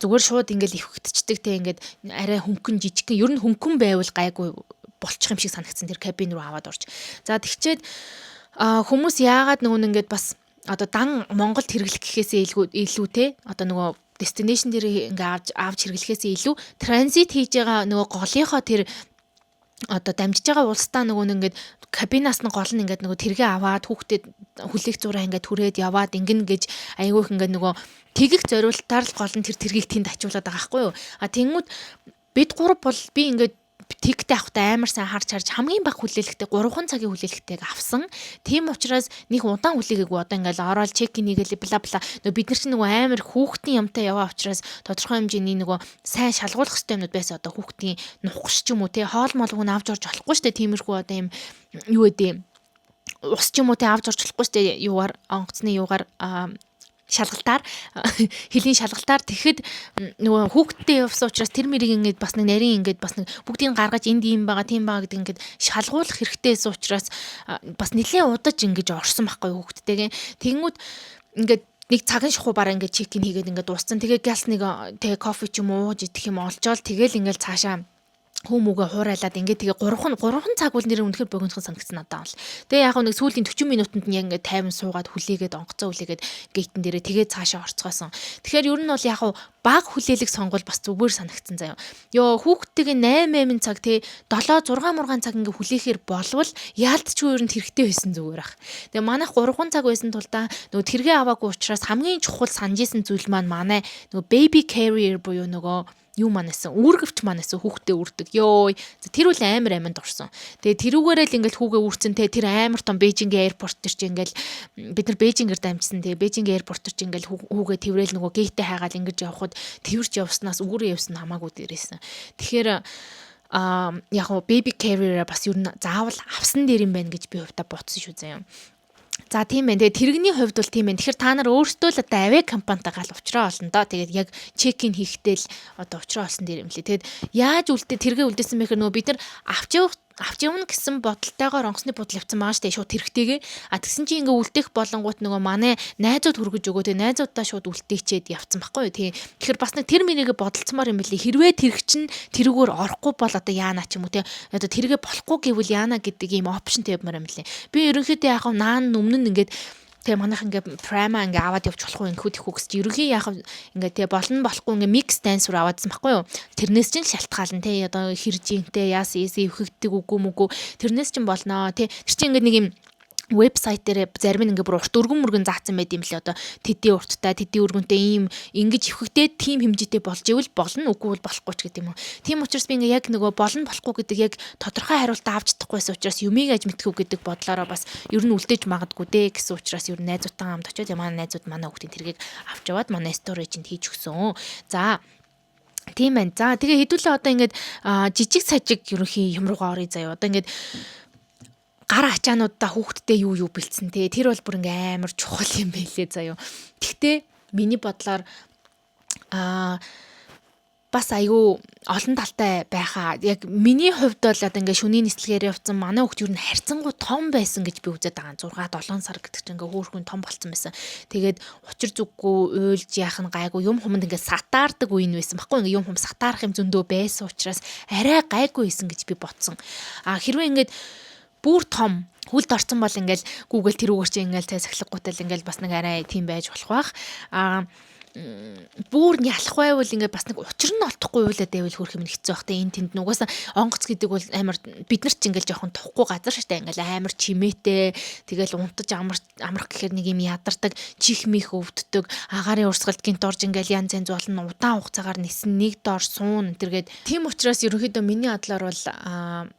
зүгээр шууд ингээд ивхэгдчихдэг те, ингээд арай хөнгөн жижигхэн, ер нь хөнгөн байвал гайгүй болчих юм шиг санагдсан, тэр кабин руу аваад орж. За, тэгчээд хүмүүс яагаад нөгөө ингээд бас одоо дан Монголд хэрэглэх гэхээсээ илүү илүү те, одоо нөгөө destination дээр ингээ авч авч хэрэглэхээсээ илүү транзит хийж байгаа нөгөө голынхоо тэр одоо дамжиж байгаа улсдаа нөгөө нэг ингээд кабинаас нь гол нь ингээд нөгөө тэргээ аваад хүүхдэд хүлээх зураа ингээд түрээд яваад ингэнэ гэж айгүйх ингээд нөгөө тэгэх зориултаар л гол нь тэр тэргийг тэнд ачуулад байгаа байхгүй юу. А, тэнгүүд бид гурав бол би ингээд ticket ээ авахтаа амар сайн харж харж хамгийн бага хүлээлгтэй, 3 цагийн хүлээлгтэйг авсан. Тийм учраас нэг удаан хүлээгээгүй, одоо ингээл ороод check-in хийгээл бла бла. Нөгөө бид нар чинь нөгөө амар хүүхдийн юмтай яваа учраас тодорхой хэмжээний нөгөө сайн шалгуулах хэрэгтэй юмнууд байсан. Одоо хүүхдийн нухаш ч юм уу те, хоол молгоо авч орж болохгүй шүү дээ. Тиймэрхүү одоо юм юу гэдэг, ус ч юм уу те, авч орж болохгүй шүү дээ. Юугаар, онгоцны юугаар, шалгалтаар, хөлийн шалгалтаар. Тэгэхэд нөгөө хүүхдтэй явсан учраас тэр мэрийг ингээд бас нэг нарийн ингээд бас нэг бүгдийг гаргаж, энд ийм байгаа, тийм байгаа гэдэг ингээд шалгуулах хэрэгтэйсэн учраас бас нэлээд удаж ингэж орсон байхгүй хүүхдтэйгээ. Тэгэнгүүт ингээд нэг цаган шахуу бараа ингээд check-in хийгээд ингээд дууссан. Тэгээ гялс нэг тэгээ кофе ч юм уу ууж идэх юм олжоол, тэгэл ингээд цаашаа хүмүүгээ хуурайлаад ингээд тэгээ 3 цаг бол нэр үнэхээр богинохон санагдсан надад бол. Тэгээ яг нэг сүүлийн 40 минутанд нь яг ингээд 50 суугаад хүлээгээд, онгоцоо хүлээгээд gate эн дээрээ тэгээ цаашаа орцгоосон. Тэгэхээр ер нь бол яг баг хүлээлэг сонгол бас зүгээр санагдсан заяа. Йоо, хүүхдтэйгээ 8 8 цаг те, 7 6 мургаан цаг ингээ хүлээхээр болвол яалтчгүй ер нь хэрэгтэй байсан зүгээр ах. Тэгээ манайх 3 цаг байсан тулдаа нөгөө тэргээ аваагүй учраас хамгийн чухал санаж исэн зүйл маань манай нөгөө baby carrier буюу нөгөө юу манайсан, үүргэвч манайсан, хүүхдээ үүрдэг. Йоо, тэр үл амар аминд орсон. Тэгээ тэрүүгээрээ л ингээл хүүгээ үүрцэн те, тэр амар том Бээжингийн airport төр чи ингээл бид нар Бээжингээр дамжсан. Тэгээ Бээжингийн airport төр чи ингээл хүүгээ тэрвэл нөгөө gate ээ хайгаал ингэж явхад тэрч явснаас үүрээ явсан хамаагүй дээрээсэн. Тэгэхээр яг гоо baby carrier бас ер нь заавал авсан дээр юм байна гэж би хувьдаа бодсон шүү заяа. За, тийм байна. Тэгээ тэрэгний хувьд бол тийм байна. Тэгэхээр та нар өөрсдөө л одоо авиа компанитайгаа л уучраа олно доо. Тэгээд яг check-in хийхдээ л одоо уучраа олсон дээр юм лээ. Тэгээд яаж үлдээ, тэргээ үлдээсэн бэ гэхээр нөгөө бид нар авч явах, авч явна гэсэн бодолтойгоор онгоцны буудал явцсан байгаа штэ, шууд тэрэгтэйгээ. А, тэгсэн чинь ингээ үлдээх болонгууд нөгөө манай найзууд хүргэж өгөө, тэгээ найзуудаа шууд үлдээчээд явцсан байхгүй юу, тий. Тэгэхээр бас нэг тэр мэрийгээ бодолцмоор юм билий. Хэрвээ тэрэг чинь тэрүүгээр орохгүй бол одоо яана ч юм уу те. Одоо тэргээ болохгүй гэвэл яана гэдэг ийм option тавьмаар юм билий. Би ерөнхийдөө яг наан өмнө нь ингээд тэгээ манайх ингээ pram аа ингээ аваад явж болохгүй, ингэхүү тэхүү гэсэн чи ерөнхий яг ингээ тэгээ болно, болохгүй ингээ mix dance руу аваадсан байхгүй юу. Тэрнээс чинь шалтгаална те, одоо хэр жинтэй яас эсэ өвхөгддөг үгүй мүгүй, тэрнээс чинь болноо те. Тэр чинь ингээ нэг юм вебсайт дээр зарим нь ингээ бүр урт өргөн мөргөн заасан байд юм лээ. Одоо тэдний урттай, тэдний өргөнтэй ийм ингэж өвхөгдээд тийм хэмжээтэй болж ивэл болно, үгүй бол болохгүй ч гэдэг юм уу. Тийм учраас би ингээ яг нөгөө болно, болохгүй гэдэг яг тодорхой хариултаа авч чадахгүйсэн учраас юмыг аж мэдхүү гэдэг бодлороо бас ер нь үлдээж магадгүй дээ гэсэн учраас ер нь найзуудтайгаа хамт очиод, манай найзууд манай хүүхдийн тэргийг авч яваад манай storage энд хийж өгсөн. За, тийм байна. За, тэгээ хэдүүлээ одоо ингээд жижиг сажиг ерөнхий юм руугаа оръё заяа. Одоо ингээд гар ачаануудаа хүүхдтэй юу юу бэлдсэн те. Тэр бол бүр ингээ амар чухал юм байлээ заяа. Тэгтээ миний бодлоор бас айгүй олон талтай байхаа. Яг миний хувьд бол одоо ингээ шөнийн нислэгээр явцсан манай хүүхд ер нь харьцангуй том байсан гэж би үзээд байгаа. 6 7 сар гэдэг чинь ингээ хөөрхөн том болцсон байсан. Тэгээд учир зүггүй уйлж яах нь гайгүй, юм хуманд ингээ сатаардаг үе нь байсан баггүй, ингээ юм хум сатаарах юм зөндөө байсан учраас арай гайгүй байсан гэж би бодсон. А, хэрвээ ингээд бүр том Хүлд орсон бол ингээл Google тэрүүгээр чи ингээл цай сахилгагүйтэл ингээл бас нэг арай тийм байж болох бах. Аа, бүр ялах байвал ингээд бас нэг учир нь олдохгүй уйлаад байвал хөрх юм хэцүү бах та. Энэ тэнд нугасаа онгоц гэдэг бол амар, бид нар ч ингээл жоохон тухгүй газар штэ, ингээл амар чимээтэй, тэгэл унтаж амрах гэхээр нэг юм ядардаг, чих мих өвддөг, агаарын урсгалд гинт орж ингээл янз янз болно, удаан хугацаагаар нисэн, нэг доор суун тэргээд. Тийм учраас ерөнхийдөө миний бодлоор бол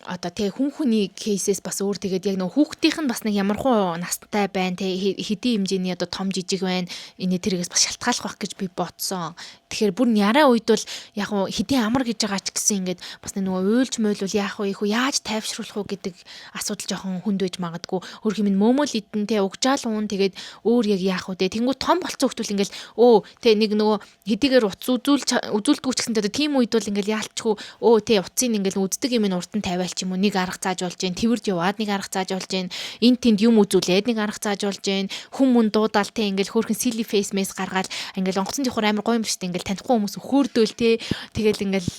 одоо тэг хүн хүний case ээс бас өөр, тэгээд яг нөгөө хүүхдийнх нь бас нэг ямархуу настай байна те, хэдийн хэмжээний одоо том жижиг байна, энэ тэрэгээс бас шалтгааллах байх гэж би бодсон. Тэгэхээр бүр няраа үед бол яг хэдийн амар гэж байгаа ч гэсэн ингээд бас нэг нөгөө уйлж муйлвал яах вэ, их яаж тайвшруулах уу гэдэг асуудал жоохон хүнд байж магадгүй. Хөрх юм мөөмөл идэн те, угжаал уун, тэгээд өөр яг яах вэ те. Тэнгүү том болцсон хүмүүс ингээл өө те, нэг нөгөө хэдийгээр утас үзүүлж үзүүлдэггүй ч гэсэн одоо тийм үед бол ингээл яалчгүй өө те, утсыг ингээл үздэг юм нь урд нь тавиал ч юм уу, нэг арга зааж болж гин, тэрж яваад нэг арга зааж болж гин, эн тэнд юм үзүүлээд нэг арга зааж болж гин, хүн мөн дуудаал те, ингээл хөөрхөн silly face мэс гаргаал, ингээл онгоцон явахаар амар гоё юм шүү дээ, ингээл танихгүй хүмүүс өхөөрдөөл те, тэгэл ингээл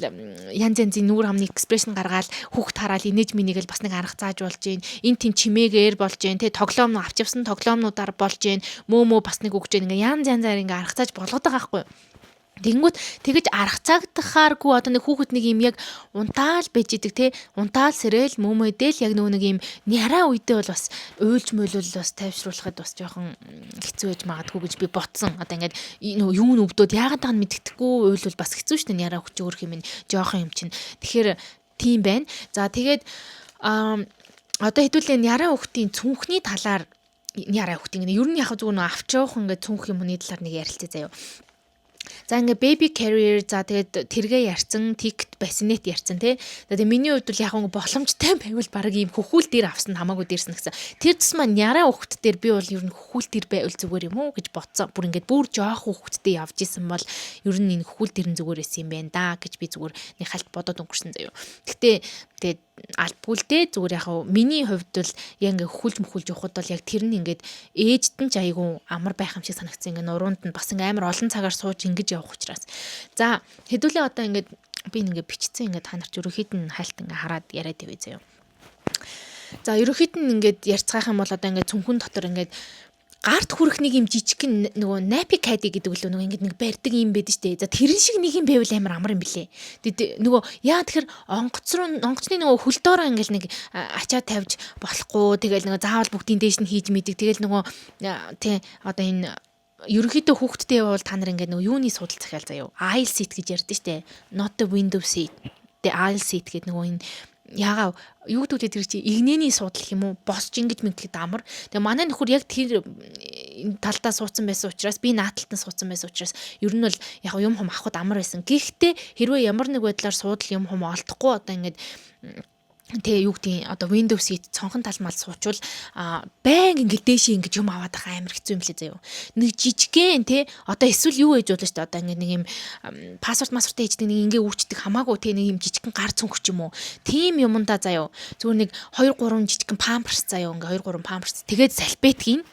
янз янзын нүүр хамны expression гаргаал, хүүхд хараал инээж минийгэл бас нэг арга зааж болж гин, эн тэнд чимээгээр болж гин те, тоглоом авч явсан тоглоомнуудаар болж гин, мөө мөө бас нэг өгч гин, ингээ янз янзаар ингээ арга зааж болгоод байгаа байхгүй юу. Тэгэнгүүт тэгэж арга цагдахааргүй одоо нэг хүүхэд нэг юм яг унтаал байж идэг те, унтаал сэрэл мөмөдөл яг нөгөө нэг юм няраа үедээ бол бас уйлж муйлвал бас тайвшруулахад бас жоохон хэцүү байж магадгүй гэж би бодсон. Одоо ингээд нөгөө юу нь өвдөөд яагаад тааг нь мэддэхгүй уйлвал бас хэцүү шүү дээ, няраа хүч өөрөх юм жоохон юм чинь. Тэгэхээр тийм байна. За, тэгээд одоо хэдүүлээ няраа хүүхдийн цүнхний талаар, няраа хүүхдийн ер нь яг зүгээр нэг авч явах ингээд цүнх юмны талаар нэг ярилцъя заяа. За, ингээ baby carrier, за, тэгээд тэргээ ярьсан, ticket, bassinet ярьсан тий. Тэгээд миний хувьд бол яг ингээ боломжтой байвал баг ийм хөхүүл дээр авсан хамаагүй дээрсэн гэсэн. Тэр тусмаа няраа хүүхд дээр би бол ер нь хөхүүл дээр байвал зүгээр юм уу гэж бодсон. Бүр ингээд бүр жоох хүүхдтэй явж исэн бол ер нь энэ хөхүүл дээр нь зүгээр байсан юм байна да гэж би зүгээр нэг халт бодоод өнгөрсөн заяо. Гэтэ тэгээд албагүй л дээ, зүгээр яг миний хувьд бол яг ингээ хөхүүлж мөхүүлж явхад бол яг тэр нь ингээд ээжд нь ч айгүй амар байх юм шиг санагдсан. Ингээ нуруунд нь бас ингээ амар олон цагаар сууж ингэж явах учраас. За, хэдүүлээ одоо ингээд би ингээ бичсэн, ингээ та нарт ерөнхийд нь хайлт ингээ хараад яриад явъя заяа. За, ерөнхийд нь ингээд ярьцгаах юм бол одоо ингээд цүнхэн дотор ингээд гарт хүрэх нэг юм жижигхэн нөгөө nappy caddy гэдэг лөө, нөгөө ингээд нэг барьдаг юм байдаг штэ. За, тэрэн шиг нэг юм байвал амар амар юм блэ. Нөгөө яа тэгэхээр онгоц руу, онгоцны нөгөө хөлдөөрөө ингээл нэг ачаа тавьж болохгүй. Тэгэл нөгөө заавал бүгдийн дээш нь хийж мэдэг. Тэгэл нөгөө тий, одоо энэ ерөнхийдөө хүүхдтэй явбал та нар ингээд нөгөө юуны суудал захиал заяа. Aisle seat гэж ярьдэн штэ. Not the window seat. The aisle seat гэдэг нөгөө энэ ягаа юу гэдэг вэ, тэр чи игнэний суудал юм уу, босч ингэж мэдлэхэд амар. Тэгээ манай нөхөр яг тэр талдаа суудсан байсан учраас, би наад талд нь суудсан байсан учраас ер нь бол яг юм хум авахд амар байсан. Гэхдээ хэрвээ ямар нэг байдлаар суудал юм хум олдохгүй, одоо ингээд тэгээ юу гэдгийг одоо window seat, цонхон талмал суучвал баян ингээд дээшээ ингэж юм аваад байгаа амар хэцүү юм лээ заяо. Нэг жижигхэн те, одоо эсвэл юу ээж болно шүү дээ. Одоо ингээд нэг юм паспорт маспортын хийждэг нэг ингээ үүчдэг хамаагүй те, нэг юм жижигхэн гар цүнх ч юм уу. Тийм юмдаа заяо. Зүгээр нэг 2 3 жижигхэн памперс заяо, ингээ 2 3 памперс, тэгээд салфеткийн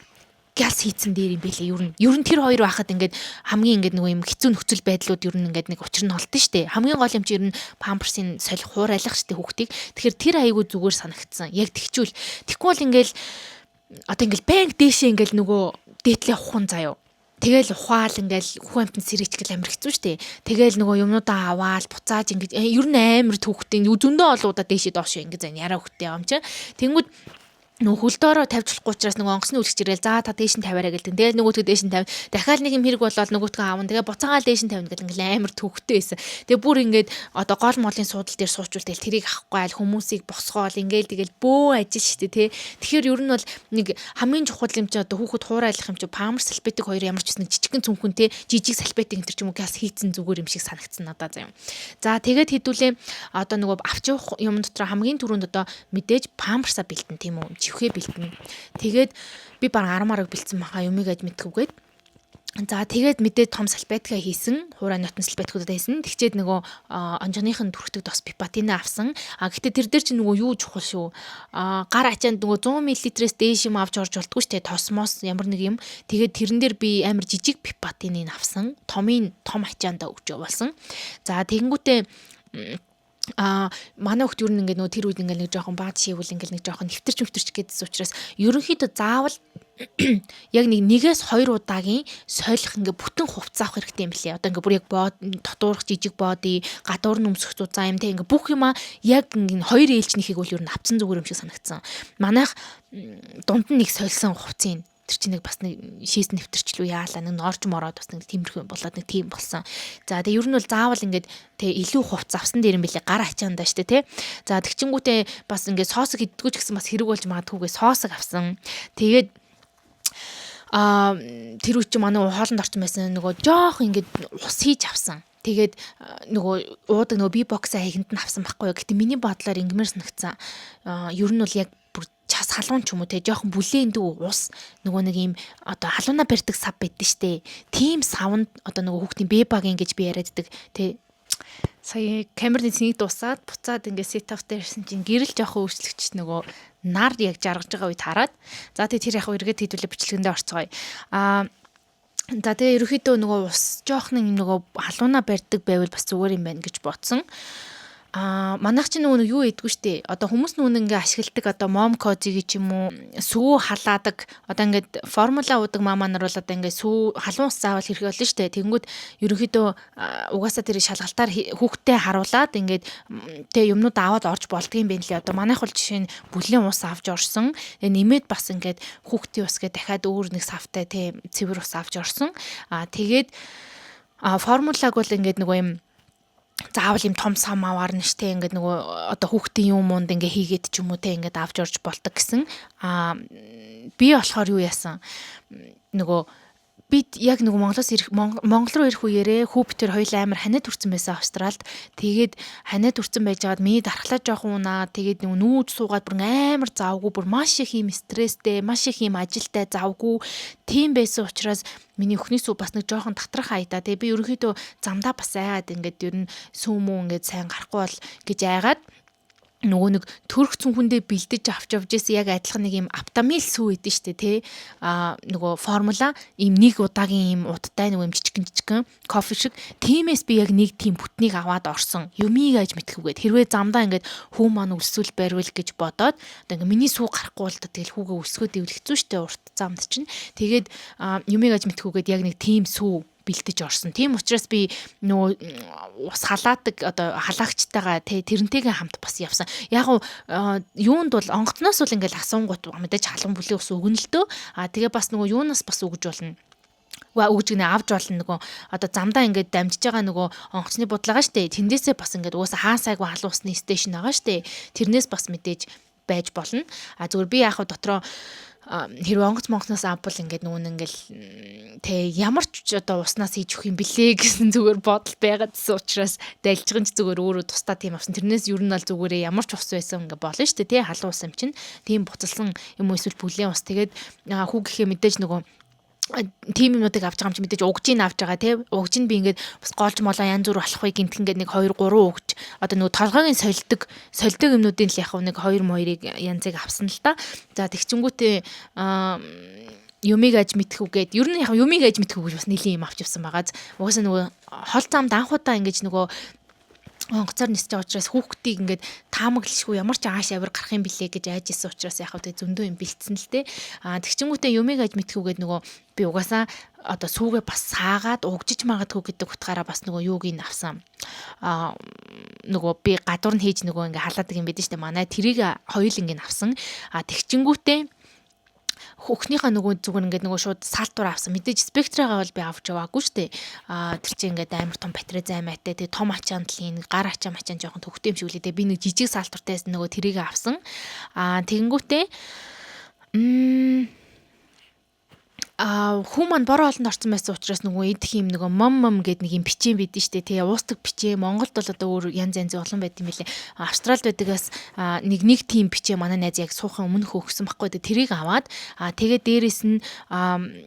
гяс хийцэн дээр юм бэлээ. Ер нь ер нь тэр хоёр байхад ингээд хамгийн ингээд нөгөө юм хэцүү нөхцөл байдлууд ер нь ингээд нэг учир нь олдсон штэ. Хамгийн гол юм чи ер нь памперсын солих, хуурайлах штэ хүүхдийг. Тэгэхээр тэр айгүй зүгээр санагдсан. Яг тэгчүүл. Тэгэхгүй бол ингээд одоо ингээд банк дээшээ ингээд нөгөө дээдлээ ухах нь заяо. Тэгэл ухаал ингээл хүн амтнд сэрээчгэл амар хэцүү шттэ. Тэгэл нөгөө юмнуудаа аваал буцааж ингээд ер нь амар түүхтэй зөндөө олуудаа дээшээ доош ингээд зан яриа хөхтэй юм чи. Тэнгүүд нөгөө хөлдөөрөө тавьж болохгүй учраас нөгөө онгоцны үлгч ирээл, за, та дээш нь тавиарай гэлдэг. Тэгэл нөгөөдгөө дээш нь тавь. Дахиад нэг юм хэрэг болоод нөгөөдгөө аавн. Тэгээ буцаагаал дээш нь тавина гэл ингээл амар төвхтэй байсан. Тэгээ бүр ингээд одоо гол молын суудал дээр суучвал тэгэл тэрийг авахгүй аль хүмүүсийг босгоол ингээл тэгэл бөө ажил штэ тий. Тэгэхээр ер нь бол нэг хамгийн чухал юм чи одоо хүүхэд хуурайлах юм чи памперс, салфетик хоёр ямар ч гэсэн нэг жижигхэн цүнхэн тий, жижиг салфетик энэ төр ч юм уу газ хийцэн зүгээр юм шиг санагдсан надад заяа. За, тэгээд хэдүүлээ одоо нөгөө авч явах юм дотор хамгийн түрүүнд одоо мэдээж памперса бэлтэн, тийм үү, чихвээ бэлтэнэ. Тэгээд би бараг 10 мараг бэлдсэн баха, юмыг аж мэдхүгээд. За, тэгээд мэдээ том салфетка хийсэн. Хуурай нотон салфеткуудаа хийсэн. Тэгчээд нөгөө онжооных нь түрхдэг тос пипатина авсан. А гэтээ тэр дээр чи нөгөө юу чухал шүү. А гар ачаанд нөгөө 100 мл-ээс дээш юм авч орж болдгоо шүү дээ. Тосмос ямар нэг юм. Тэгээд тэрэн дээр би амар жижиг пипатиныг авсан. Томын том ачаандаа өгч явуулсан. За, тэгэнгүүтээ Манай хүүхд ер нь ингээд нөгөө тэр үед ингээд нэг жоохон баад шийвэл ингээд нэг жоохон нэвтэрч нэвтэрч гэдсэн учраас ерөнхийдөө заавал яг нэг нэгээс хоёр удаагийн солих ингээ бүтэн хувцас авах хэрэгтэй юм лээ. Одоо ингээ бүр яг бод дотуурах жижиг боди, гадуур нь өмсөх зузаан юм те, ингээ бүх юма яг ингээ хоёр ээлжнийхийг бол ер нь авцсан зүгээр юм шиг санагдсан. Манайх дунд нь нэг сольсон хувцсыг тэр чинь нэг бас нэг шээс нэвтэрчлүү яалаа, нэг норж мороод бас нэг тиймэрхүү болоод нэг тийм болсон. За, тэгээ ер нь бол заавал ингээд тэ илүү хувцас авсан дээр юм бэлээ, гар ачаандаа штэ тэ. За, тэгчингүүтээ бас ингээд соосог иддгүү ч гэсэн бас хэрэг болж магадгүйгээ соосог авсан. Тэгээд тэр үе чинь манай хоолнд орсон байсан, нөгөө жоох ингээд ус хийж авсан. Тэгээд нөгөө уудаг нөгөө би боксаа хяганд нь авсан байхгүй юу. Гэтэ миний бодлоор ингэмээр санагцсан. Ер нь бол яг бүр час халуун ч юм уу те, жоохон бүлээн дүү ус, нөгөө нэг юм одоо халуунаа барьдаг сав байдсан штэ. Тийм савнд одоо нөгөө хүүхдийн бэбагийн гэж би яриаддаг те. Сая камерны цэнийг дуусаад буцаад ингээд setup дээр ирсэн чинь гэрэл жоохон өөрчлөгч, нөгөө нар яг жаргаж байгаа үед хараад, за тэг тэр яг эргээд хэдүүлээ бичлэгэндээ орцгоё. За, тэгээ ерөөхдөө нөгөө ус жоох нэг нөгөө халуунаа барьдаг байвал бас зүгээр юм байна гэж бодсон. Манайх чинь нөгөө юу ийдгүү штэ. Одоо хүмүүс нөгөө ингээ ашигладаг, одоо Momcozy ч юм уу, сүү халаадаг. Одоо ингээд формула уудаг мама нар бол одоо ингээ сүү халуун ус заавал хэрэг болно штэ. Тэгэнгүүт ерөнхийдөө угаасаа тэр шалгалтаар хүүхдээ харуулад ингээд тэ юмнууд аваад орж болдгийм байх лээ. Одоо манайх бол жишээ нь бүлээн ус авч орсон. Тэгээ нэмээд бас ингээд хүүхдийн ус гэ дахиад өөр нэг савтай тэ цэвэр ус авч орсон. Тэгээд формулаг бол ингээд нөгөө юм заавал юм том сам аваарна штэ, ингээд нөгөө одоо хүүхдийн юм мунд ингээ хийгээд ч юм уу те, ингээд авч орж болдог гэсэн. Би болохоор юу яасан, нөгөө бид яг нөгөө Монголоос ирэх, Монгол руу ирэх үеэрээ хүү битэр хоёул амар ханиад хүрсэн байсан Австралид. Тэгээд ханиад хүрсэн байж байгаад миний дархлаа жоохон унаа. Тэгээд нөгөө нүүж суугаад бүр амар завгүй, бүр маш их юм стресстэй, маш их юм ажилтай, завгүй тийм байсан учраас миний өхний сүү бас нэг жоохон татрах айдаа. Тэгээ би ерөнхийдөө замдаа бас айгаад, ингээд ер нь сүү мүү ингээд сайн гарахгүй бол гэж айгаад нөгөө нэг төрөх цүнхэндээ бэлдэж авч явж исэн яг адилхан нэг юм Aptamil сүү идэв штэ тий. Нөгөө формула ийм нэг удаагийн ийм уттай нөгөө юм жижигэн жижигэн кофе шиг, тиймээс би яг нэг тийм бүтнийг аваад орсон. Юмыг аж мэдхүүгээд хэрвээ замдаа ингээд хүү маань өлсвөл бариул гэж бодоод, одоо ингээд миний сүү гарахгүй бол тэгэл хүүгээ өсгөөд ивэл хэцүү штэ урт замд чинь. Тэгээд юмыг аж мэдхүүгээд яг нэг тийм сүү бэлдэж орсон. Тийм учраас би нөгөө ус халаадаг одоо халаагчтайгаа тэ тэрнтэйгээ хамт бас явсан. Яг уу юунд бол онгоцноос бол ингээл асуунгууд мэдээж халуун бүлийн ус өгнө л дөө. Тэгээ бас нөгөө юунаас бас өгж болно, өгж гинэ, авч болно, нөгөө одоо замдаа ингээд дамжиж байгаа нөгөө онгоцны будлаа штэ, тэндээсээ бас ингээд угаасаа хаа сайгүй халуун усны station байгаа штэ, тэрнээс бас мэдээж байж болно. Зүгээр би яг дотроо хэрвээ онгоц монгоцноос авбал ингээд нөгөө ингээл тэ ямар ч одоо уснаас хийж өгөх юм бэлээ гэсэн зүгээр бодол байгаадсэн учраас дайлжганч зүгээр өөрөө тусдаа тийм авсан. Тэрнээс ер нь бол зүгээрээ ямар ч ус байсан ингээ болно шүү дээ, тий, халуун ус юм чинь. Тийм буцалсан юм уу эсвэл бүлээн ус. Тэгээд хүүгийнхээ мэдээж нөгөө тийм юмнуудыг авч байгаа юм чи мэдээж угжийг авч байгаа тий. Угж нь би ингээд бас голж молоо янз бүр болох вэ гинт ингээд нэг 2 3 угж, одоо нөгөө толгойн сольдог сольдог юмнуудын л яг нэг 2 моёрыг янзыг авсан л та. За, тэгчингүүтээ юмыг аж мэдхүүгээд ер нь яг юмыг аж мэдхүү гэж бас нэлийн юм авч явсан байгааз. Угаасаа нөгөө хол замд анхудаа ингэж нөгөө онгоцоор нисэж байгаа учраас хүүхдийг ингээд таамаглашгүй ямар ч ааш авир гарах юм билээ гэж айж исэн учраас яг хөө зөндөө юм бэлтсэн л те. Тэгчингүүтээ юмыг аж мэдхүүгээд нөгөө би угаасаа одоо сүүгээ бас саагаад угжиж магадгүй гэдэг утгаараа бас нөгөө юуг ин авсан. Нөгөө би гадуур нь хийж нөгөө ингээ халаадаг юм бидэн штэ, манай тэрийг хоёул ингээ авсан. Тэгчингүүтээ хөхнийхээ нөгөө зүгээр ингээд нөгөө шууд салтуур авсан. Мэдээж спектрагаа бол би авч яваагүй шүү дээ. Тэр чинь ингээд амар том батарей займаатай. Тэгээ том ачаан талын гар ачаа мачаан жоохон төгтэй юм шиг үлээ. Тэгээ би нэг жижиг салтууртайс нөгөө тэрийг авсан. Тэгэнгүүтээ хүн маань бороо олонд орсон байсан учраас нөгөө идэх юм нөгөө мам мам гэд нэг юм бичээн бидэн штэ, тэгээ уустдаг бичээн. Монголд бол одоо өөр янз янз олон байд юм билээ. Австралид байдагаас нэг нэг тийм бичээн манай найз яг суухын өмнөх өгсөн байхгүй, тэрийг аваад, тэгээ дээрэс нь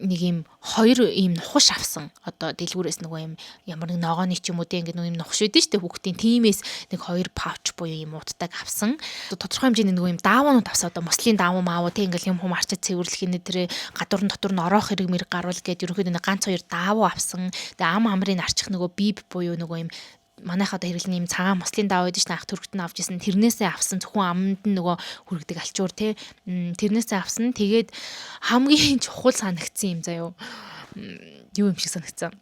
нэг юм хоёр ийм нухаш авсан. Одоо дэлгүүрээс нөгөө юм ямар нэг ногооны ч юм уу те, ингээд нөгөө юм нухаш өгдөн штэ хүүхдийн, тиймээс нэг хоёр pouch буюу ийм уудтаг авсан. Тодорхой хэмжээний нөгөө юм даавуунууд авсан. Одоо муслын даавуу маавуу те, ингээд юм хүм арчаад цэвэрлэх нь тэр гадуур нь дотор нь ороох хэрэг мэрэг гарвал гээд ерөнхийдөө нэг ганц хоёр даавуу авсан. Тэгээ ам амрыг арчих нөгөө bib буюу нөгөө юм Манайх одоо хэрэглэн юм цагаан мослын даав байдаг ш, анх Туркт нь авч исэн. Тэрнээсээ авсан, зөвхөн аманд нь нөгөө хүргэдэг альчуур те. Тэрнээсээ авсан. Тэгээд хамгийн чухал санагдсан юм заяо. Юу юм шиг санагдсан,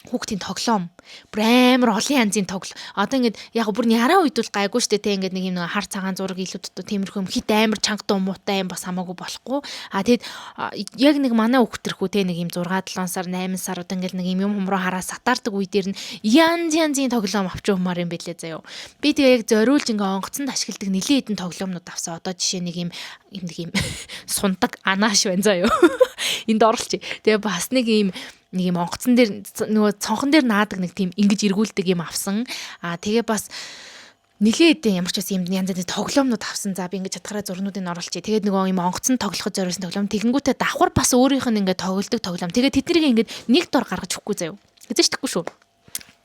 хүүхдийн тоглоом. Бүр амар олон янзын тоглоом. Одоо ингээд яг бүр няраа үед бол гайгүй штэ те, ингээд нэг юм нэг хар цагаан зураг илүү дутуу тиймэрхүү юм хит амар чанга дуу муутай юм бас хамаагүй болохгүй. А тэгэд яг нэг манай хүүхдэрхүү те, нэг юм 6 7 сар, 8 сар одоо ингээд нэг юм юм хумруу хараа сатаардаг үе дээр нь янз янзын тоглоом авч явмаар юм бэлээ заяо. Би тэгээ яг зориулж ингээ онгоцонд ашигладаг нэлээд хэдэн тоглоомнууд авсан. Одоо жишээ нэг юм нэг юм сундаг анааш байна заяо. Энд оруулчих. Тэгээ бас нэг юм онгоцон дээр нөгөө цонхон дээр наадаг нэг тийм ингэж эргүүлдэг юм авсан. Аа, тэгээ бас нилээ хэдэн ямар ч байсан юм янз янзын тоглоомнууд авсан. За, би ингэж чадхаараа зурнуудыг оруулчих. Тэгээд нөгөө юм онгоцон тоглоход зориулсан тоглоом. Тэгэнгүүтээ давхар бас өөрийнх нь ингээд тоглодог тоглоом. Тэгээд тэднийг ингээд нэг дор гаргаж өгөхгүй заяо. Эзэж тэхгүй шүү,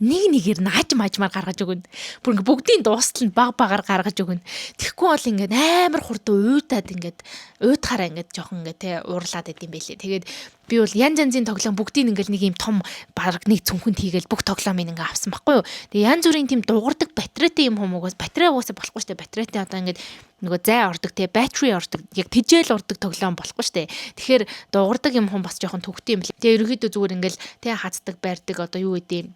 нэг нэгээр нааж маажмаар гаргаж өгнө. Бүр ингээ бүгдийн дуустал нь баг багаар гаргаж өгнө. Тэгэхгүй бол ингээд амар хурдан уйдаад, ингээд уйдахаараа ингээд жоохон ингээд те уурлаад байд юм бэлээ. Тэгээд би бол янз янзын тоглоом бүгдийг ингээл нэг юм том баг нэг цүнхэнд хийгээл бүх тоглоомыг ингээ авсан байхгүй юу. Тэгээ янз бүрийн тийм дуурдаг батарейтай юм хүмүүс, батарей угаасаа болохгүй шүү дээ. Батарейтай одоо ингээд нөгөө зай ордог те, battery ордог, яг тэжээл ордог тоглоом болохгүй шүү дээ. Тэгэхээр дуурдаг юм хүн бас жоохон төвхтэй юм бэл. Тэгээ ерөнхийдөө зүгээр ингээл те хаздаг, барьдаг, одоо юу гэдэг,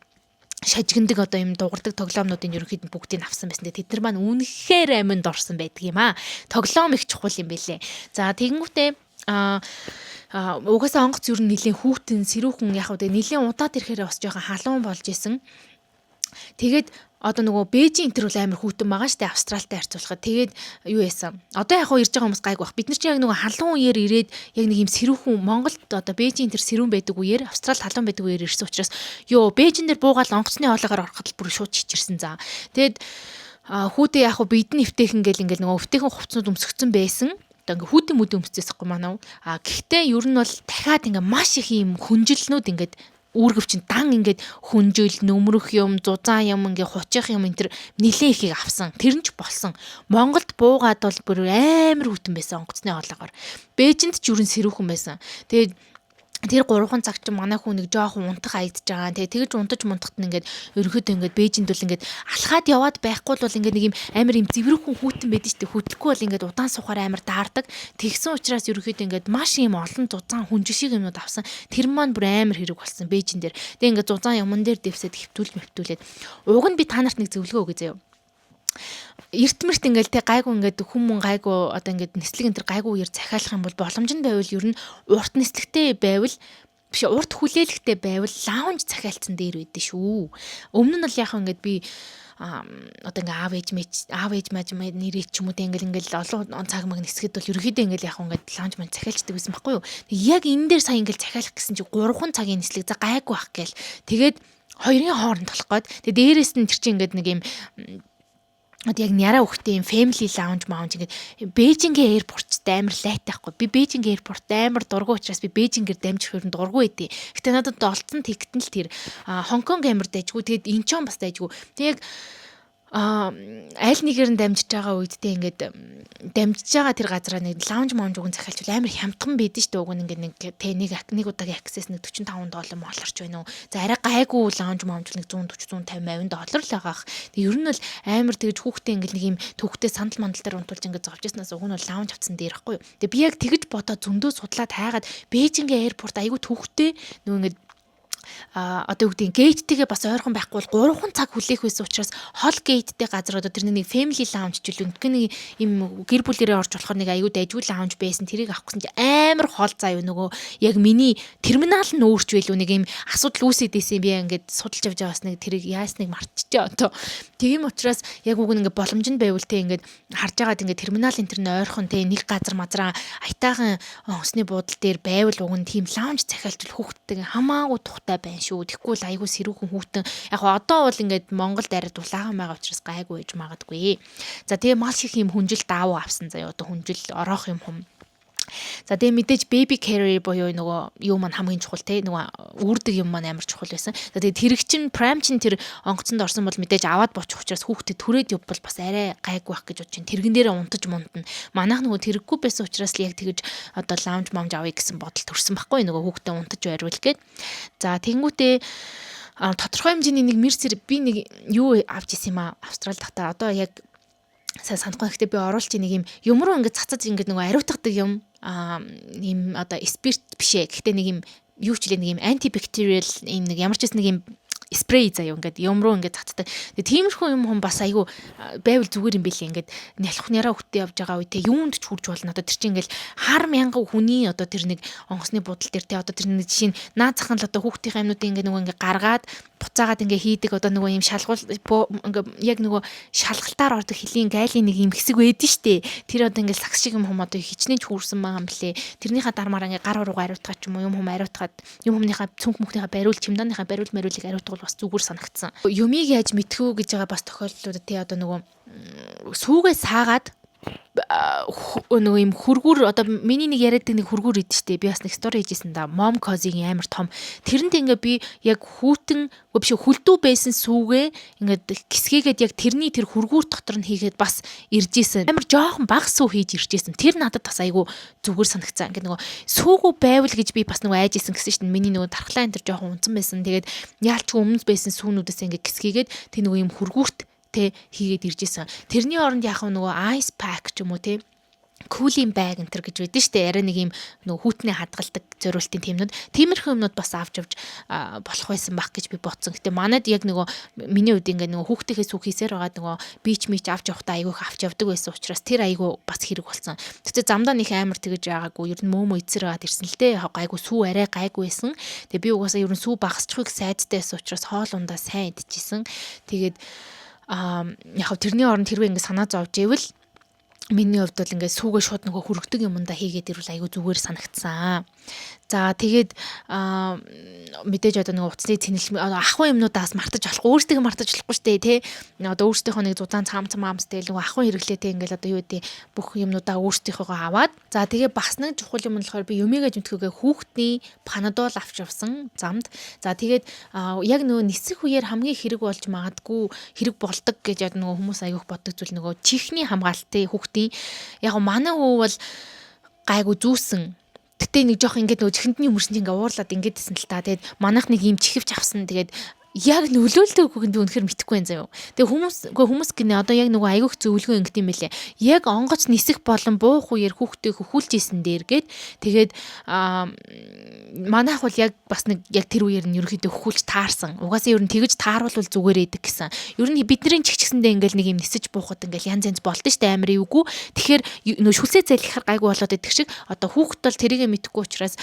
шажигнадаг, одоо юм дуурдаг тоглоомнуудын ерөнхийд нь бүгдийг авсан байсан. Тэд нар маань үнэхээр аминд орсон байдаг юм аа. Тоглоом их чухал юм бэлээ. За, тэгэнгүүтээ угаасаа онгоц ер нь нэлийн хүүтэн, сэрүүхэн, яг үү, нэлийн удаад ирэхээр бас жоохон халуун болж исэн. Тэгээд одоо нөгөө Бээжин энэ төр бол амар хүйтэн байгаа штэ, Австралитай харьцуулахад. Тэгээд юу яасан? Одоо яг хоо ирж байгаа хүмүүс гайг бах. Бид нар чинь яг нөгөө халуун үеэр ирээд, яг нэг юм сэрүүхэн Монголд, одоо Бээжин тэр сэрүүн байдаг үеэр, Австралид халуун байдаг үеэр ирсэн учраас ёо, Бээжин дээр буугаал онгоцны хоолоогоор ороход л бүр шууд чичирсэн за. Тэгээд хүүдээ яг хоо бидэн эвтэйхэн гэл ингээл нөгөө эвтэйхэн хувцснууд өмсгцэн байсан, одоо ингээ хүүтэн мүдэн өмсцээс хгүй манав. А гэхдээ ер нь бол дахиад ингээ маш их юм хүнжилнүүд ингээд үүргэвчин дан ингээд хүнжил, нөмрөх юм, зузаан юм, ингээ хучих юм энэ төр нилээн ихийг авсан. Тэр нь ч болсон. Монголд буугаад бол бүр амар хүтэн байсан онгоцны хоолоогоор. Бээжинд ч юрэн сэрүүхэн байсан. Тэгээд тэр 3 цаг чинь манай хүн нэг жоохон унтах аягдж байгаа. Тэгээ тэгэж унтаж мунтахт нь ингээд ерөнхийдөө ингээд Бээжинд бол ингээд алхаад яваад байхгүй бол ингээд нэг юм амар юм зэврүүхэн хүйтэн байдаг шүү дээ. Хөдлөхгүй бол ингээд удаан сухаар амар даардаг. Тэгсэн учраас ерөнхийдөө ингээд маш юм олон зузаан хүнжил шиг юмнууд авсан. Тэр маань бүр амар хэрэг болсон Бээжин дээр. Тэгээ ингээд зузаан юмн дээр дэвсээд хөвтүүлж мэвтүүлээд, уг нь би та нарт нэг зөвлөгөө өгье заяа, эрт мэрт ингээл те гайгүй, ингээд хүмүүн гайгүй, одоо ингээд нислэг энэ төр гайгүй үеэр захиалах юм бол, боломж нь байвал, ер нь урт нислэгтэй байвал биш, урт хүлээлгтэй байвал lounge захиалцсан дээр байдэн шүү. Өмнө нь бол яг ингээд би одоо ингээ аав ээж мэж, аав ээж маж нэрээ ч юм уу те, ингээл ингээл олон цаг маг нисгэд бол ерөөхдөө ингээл яг ингээд lounge маань захиалчдаг байсан байхгүй юу. Яг энэ дээр сая ингээл захиалах гэсэн чи 3 цагийн нислэг, за гайгүй бах гээл. Тэгээд хоёрын хооронд болох гээд тэгээд дээрээс нь тэр чинь ингээд нэг юм одоо яг няраа хөхтэй юм family lounge маунж ингээд Бээжингийн airport амар лайтай байхгүй. Би Бээжингийн airport амар дургу учраас би Бээжингээр дамжих юм дургу байдیں۔ Гэтэ надад олцсон ticket нь л тэр Хонконг амар дайжгүй. Тэгээд Инчон бас дайжгүй. Тэг яг аль нэгээр нь дамжиж байгаа үед те ингээд дамжиж байгаа тэр газараа нэг lounge маунж уган захиалчвал амар хямдхан байдэн шүү дээ. Уг нь ингээд нэг те нэг удаагийн access нэг 45 доллар молорч байна уу. За, арай гайгүй lounge маунж нэг 140 150 80 доллар л байгаах. Тэг ер нь бол амар тэгж хүүхдээ ингээд нэг юм төвхтэй сандал мандал дээр унтуулж ингээд зовж яснаас уг нь бол lounge авцсан дээр ихгүй юу. Тэг би яг тэгж бодоо зөндөө судлаад хайгаад Бээжингийн airport айгүй төвхтэй нөгөө ингээд одоо юу гэдэг, gate тэйгээ бас ойрхон байхгүй бол 3 цаг хүлээх байсан учраас хол gate тэй газар, одоо тэр нэг family lounge ч үлээ нэг юм гэр бүлэрээ орж болохоор нэг аюу дайжгүй lounge байсан, тэрийг авах гэсэн чи амар хол заа юу, нөгөө яг миний терминал нь өөрч байлуу, нэг юм асуудал үүсээд исэн. Би ингээд судалж явж байгаас нэг тэрийг яасныг мартчихжээ одоо. Тийм учраас яг уг нь ингээд боломж нь байвал те, ингээд харж байгаад ингээд терминал энэ төр нь ойрхон те, нэг газар мазраа аятайхан онгоцны буудал дээр байвал уг нь тийм lounge захиалчвал хүүхдтэйг хамаагүй тухтай байна шүү. Тэгэхгүй бол айгүй сэрүүхэн хүүтэн. Яг одоо бол ингээд Монголд арай дулаахан байгаа учраас гайгүй байж магадгүй. За, тэгээ маш их юм хүнжил даавуу авсан заяа, одоо хүнжил ороох юм хүм. За, тэгээ мэдээж baby carrier буюу нөгөө юу маань хамгийн чухал те, нөгөө үүрдэг юм маань амар чухал байсан. За, тэгээ тэрэг чин pram чин тэр онгоцонд орсон бол мэдээж аваад бочих учраас хүүхдэд түрээд явбал бас арай гайгүй байх гэж бодож чинь тэрэгэн дээрээ унтаж мунтна. Манайх нөгөө тэрэггүй байсан учраас л яг тэгэж одоо lounge мамж авъя гэсэн бодол төрсөн байхгүй, нөгөө хүүхдэд унтаж байрвал гээд. За, тэгэнгүүтээ Тодорхой хэмжээний нэг мэр сэр би нэг юу авч исэн юм аа Австрали дахта, одоо яг сайн санахгүй. Гэхдээ би оруулчих нэг юм юм руу ингээд цацаж, ингээд нөгөө ариутгадаг юм юм, одоо спирт биш ээ. Гэхдээ нэг юм юу ч лээ, нэг юм antibacterial юм, нэг ямар ч байсан нэг юм спрей заяа, ингээд юм руу ингээд цацдаг. Тэгээ тиймэрхүү юм хүн бас айгүй байвал зүгээр юм билээ. Ингээд нялх няраа хөтэ явж байгаа үе те юунд ч хүрж болно. Одоо тэр чинь ингээд хар мянган хүний одоо тэр нэг онгоцны буудал дээр те, одоо тэр нэг жишээ нь наад зах нь л одоо хүүхдийн амьнуудын ингээд нөгөө ингээд гаргаад буцаагаад ингээ хийдэг, одоо нөгөө юм шалгуул, ингээ яг нөгөө шалгалтаар ордог хөлийн гайлын нэг юм хэсэг байдэн штэ. Тэр одоо ингээ сагс шиг юм хүм одоо хичнээн ч хүүрсэн байгаа юм блэ. Тэрнийхээ дармаар ингээ гар уруугаа ариутгаад ч юм уу, юм хүм ариутгаад, юм хүмүүнийхээ цүнх мөхнийхээ бариул, чемоданыхаа бариул мариулыг ариутгал бас зүгээр санагдсан. Юмыг яаж мэдхүү гэж байгаа бас тохиолдлууд тий, одоо нөгөө сүүгээ саагаад нөгөө юм хөргүүр, одоо миний нэг яриад нэг хөргүүр идэв штэ. Би бас нэг story хийжсэн да. Momcozy-гийн амар том. Тэрнт ингээ би яг хүүтэн биш, хүлдүү байсан сүүгээ ингээд гисгээгээд яг тэрний тэр хөргүүр дотор нь хийгээд бас ирж исэн. Амар жоохон баг сүү хийж ирж исэн. Тэр надад бас айгүй зүгээр санагцсан. Ингээд нөгөө сүүгүү байвал гэж би бас нөгөө айж исэн гэсэн шин. Миний нөгөө дархлаа энэ төр жоохон унцсан байсан. Тэгээд яалчгүй өмнө байсан сүүнүүдээс ингээд гисгээгээд тэр нөгөө юм хөргүүрт те хийгээд ирж исэн. Тэрний оронд яг нөгөө ice pack ч юм уу те, cooling bag энэ төр гэж байдэн штэ. Арай нэг юм нөгөө хүүтний хадгалдаг зориултын тиймнүүд. Тиймэрхүү юмнууд бас авч явж болох байсан байх гэж би бодсон. Гэтэ манад яг нөгөө миний хувьд ингээ нөгөө хүүхдийнхээ сүү хийсээр байгаа нөгөө бич мич авч явахдаа айгүй их авч явдаг байсан учраас тэр айгүй бас хэрэг болсон. Гэтэ замдаа нэг амар тэгэж байгаагүй. Ер нь мөө эцэр байгаад ирсэн л дээ. Яг гайгүй, сүү арай гайгүй байсан. Тэгээ би угаасаа ер нь сүү багасчихыг сайдтай байсан учраас хоол ундаа сайн идчихсэн. Тэгээд яг тэрний оронд хэрвээ ингээ санаа зовж ивэл миний хувьд бол ингээд сүүгээ шууд нөгөө хөргөдөг юмдаа хийгээд ирвэл айгүй зүгээр санагдсан. За, тэгээд мэдээж одоо нөгөө утасны цэнэл, ахуй юмнуудаас мартаж болохгүй, өөртөө мартаж болохгүй шүү дээ тий. Одоо өөрсдийнхөө нэг зузаан цаам цам аамстай нөгөө ахуй хэрэглээтэй ингээл одоо юу гэдэг бүх юмнуудаа өөрсдийнхөөгөө аваад, за, тэгээ бас нэг чухал юм нь болохоор би юмыгаа жимтгэхгээ хүүхдний панадол авч явсан замд. За, тэгээд яг нөгөө нисэх үеэр хамгийн хэрэг болж магадгүй, хэрэг болдог гэж яг нөгөө хүмүүс айгүйх боддог зүйл нөгөө чихний хамгаалтын хүүхдийн. Яг манай хүү бол гайгүй зүүсэн. Гэтэ нэг жоох ингээд нөгөө чихэндний өмөрсөн ингээ уурлаад ингээд исэн л та. Тэгээд манайх нэг ийм чихвч авсан. Тэгээд яг нөлөөлдөг үгүй би үнэхээр мэдэхгүй байх заяа. Тэгээ хүмүүс, үгүй хүмүүс гинэ, одоо яг нөгөө айгүйх зөвлөгөө ингэт юм бэлээ. Яг онгоц нисэх болон буух үеэр хүүхдээ хөхүүлж исэн дээр гээд, тэгээд манайх бол яг бас нэг яг тэр үеэр нь ерөнхийдөө хөхүүлж таарсан. Угаасаа ер нь тэгэж тааруулвал зүгээр эдэг гэсэн. Ер нь бидний чихчгсэндээ ингээл нэг юм нисэж буухад ингээл янз янз болдсон штэ, амар эвгүй. Тэгэхээр нөө шүлсээ зайлхахаар гайгүй болоод идэх шиг, одоо хүүхэд бол тэрийгэ мэдэхгүй учраас